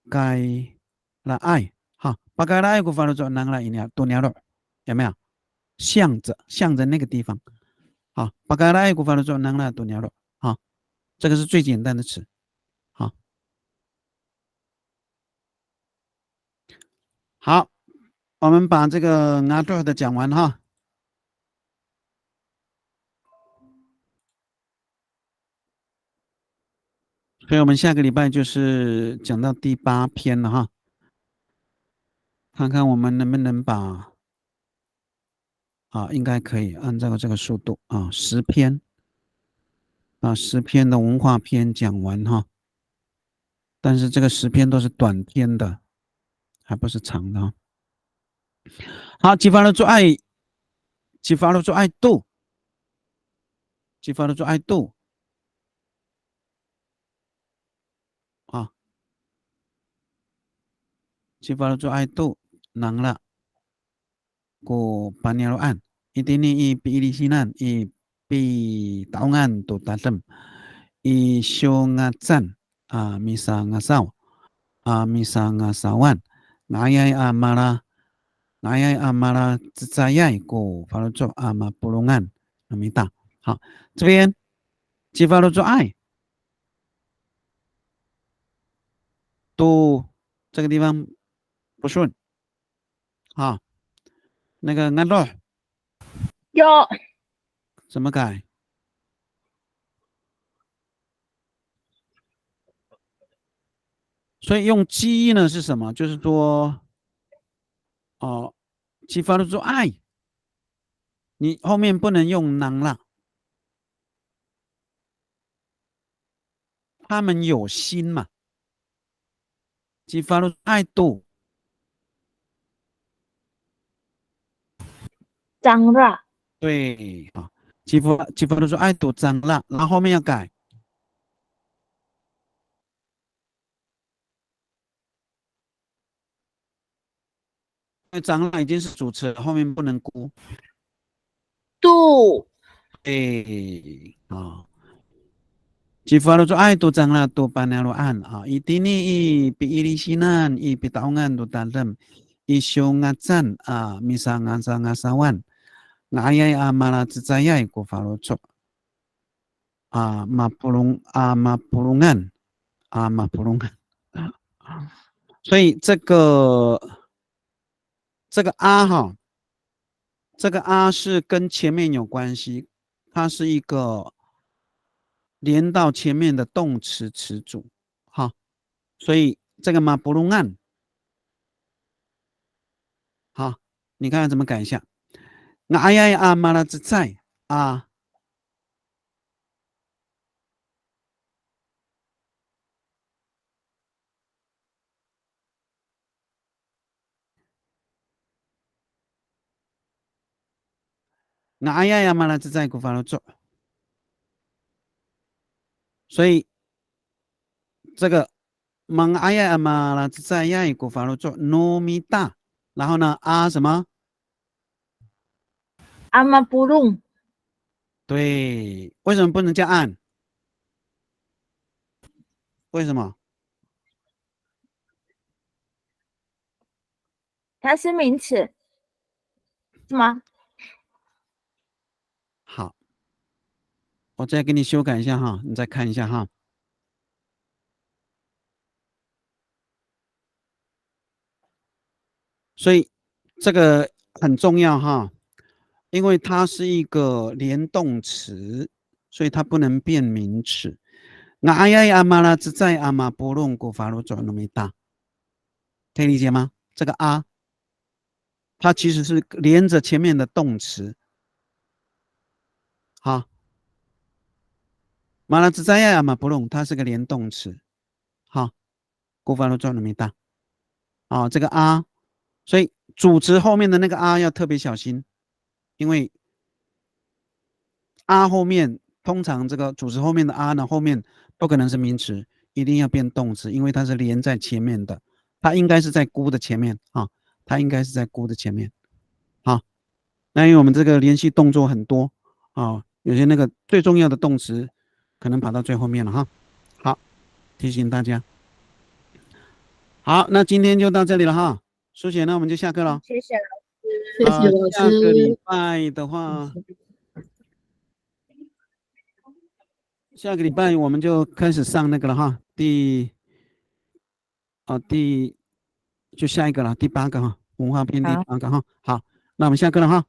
，pakayraay，哈，pakayraay ko faloco' nangra ini to niyaro'，有没有？向着，向着那个地方，好，pakayraay ko faloco' nangra to niyaro'，好，这个是最简单的词，好。好，我们把这个 ngato 的讲完哈。所以我们下个礼拜就是讲到第八篇了哈，看看我们能不能把啊，应该可以按照这个速度啊，十篇啊，十篇的文化篇讲完哈。但是这个十篇都是短篇的，还不是长的哈。好，cifaloco'ay，cifaloco'ay to，cifaloco'ay to，啊，cifaloco'ay to nangra ko paniyaro'an. Itini i piilisinan, i pita'ongan to tadem, i siwngacan a misangasaw, a misangasawan, nga'ayay a mala, nga'ayay a malacecayay ko faloco' a mapolongan no mita. 好，这边 cifaloco'ay to 这个地方不顺。 好，那个 ngato，有。怎么改？所以用 ci 呢是什么？就是说，哦，cifaloco'ay，你后面不能用 nangra。 他们有心嘛。Cifaloco'ay to cangra。 对，啊，cifalo cifaloco'ay to cangra，然后后面要改。 因为 cangra 已经是主词了，后面不能 ko。 To。 哎，啊。Cifaloco'ay to cangra to paniyaro'an a, itini i piilisinan, i pita'ongan to tadem, i siwngacan a misangasangasawan, nga'ayay a malacecayay ko faloco' a mapolong a mapolongan a mapolongan. 所以这个这个 a 哈，这个 a 是跟前面有关系，它是一个连到前面的动词词组，哈，所以这个 mapolongan， 好，你看看怎么改一下。Nga'ayay a malacecay a Nga'ayay a malacecay ko faloco'. 所以这个 manga'ayay a malacecayay ko faloco' no mita，然后呢，a 什么？ A mapolong. 对，为什么不能叫 an？ 为什么？ 它是名词，是吗？ 好，我再给你修改一下哈，你再看一下哈。所以这个很重要哈，因为它是一个连动词，所以它不能变名词。Nga'ayay a malacecay a mapolong ko faloco' no mita， 可以理解吗？这个 a， 它其实是连着前面的动词。好，malacecayay a mapolong， 它是个连动词。好，ko faloco' no mita。 啊，这个 a， 所以主词后面的那个 a 要特别小心，因为 a 后面，通常这个主词后面的 a 呢，后面不可能是名词，一定要变动词，因为它是连在前面的，它应该是在 ko 的前面啊，它应该是在 ko 的前面。好，那因为我们这个连续动作很多啊，有些那个最重要的动词可能跑到最后面了哈。好，提醒大家。好，那今天就到这里了哈。苏姐，那我们就下课了。谢谢老师。谢谢老师。下个礼拜的话，下个礼拜我们就开始上那个了哈。第，啊，第，就下一个了，第八个哈，文化篇第八个哈。好，那我们下课了哈。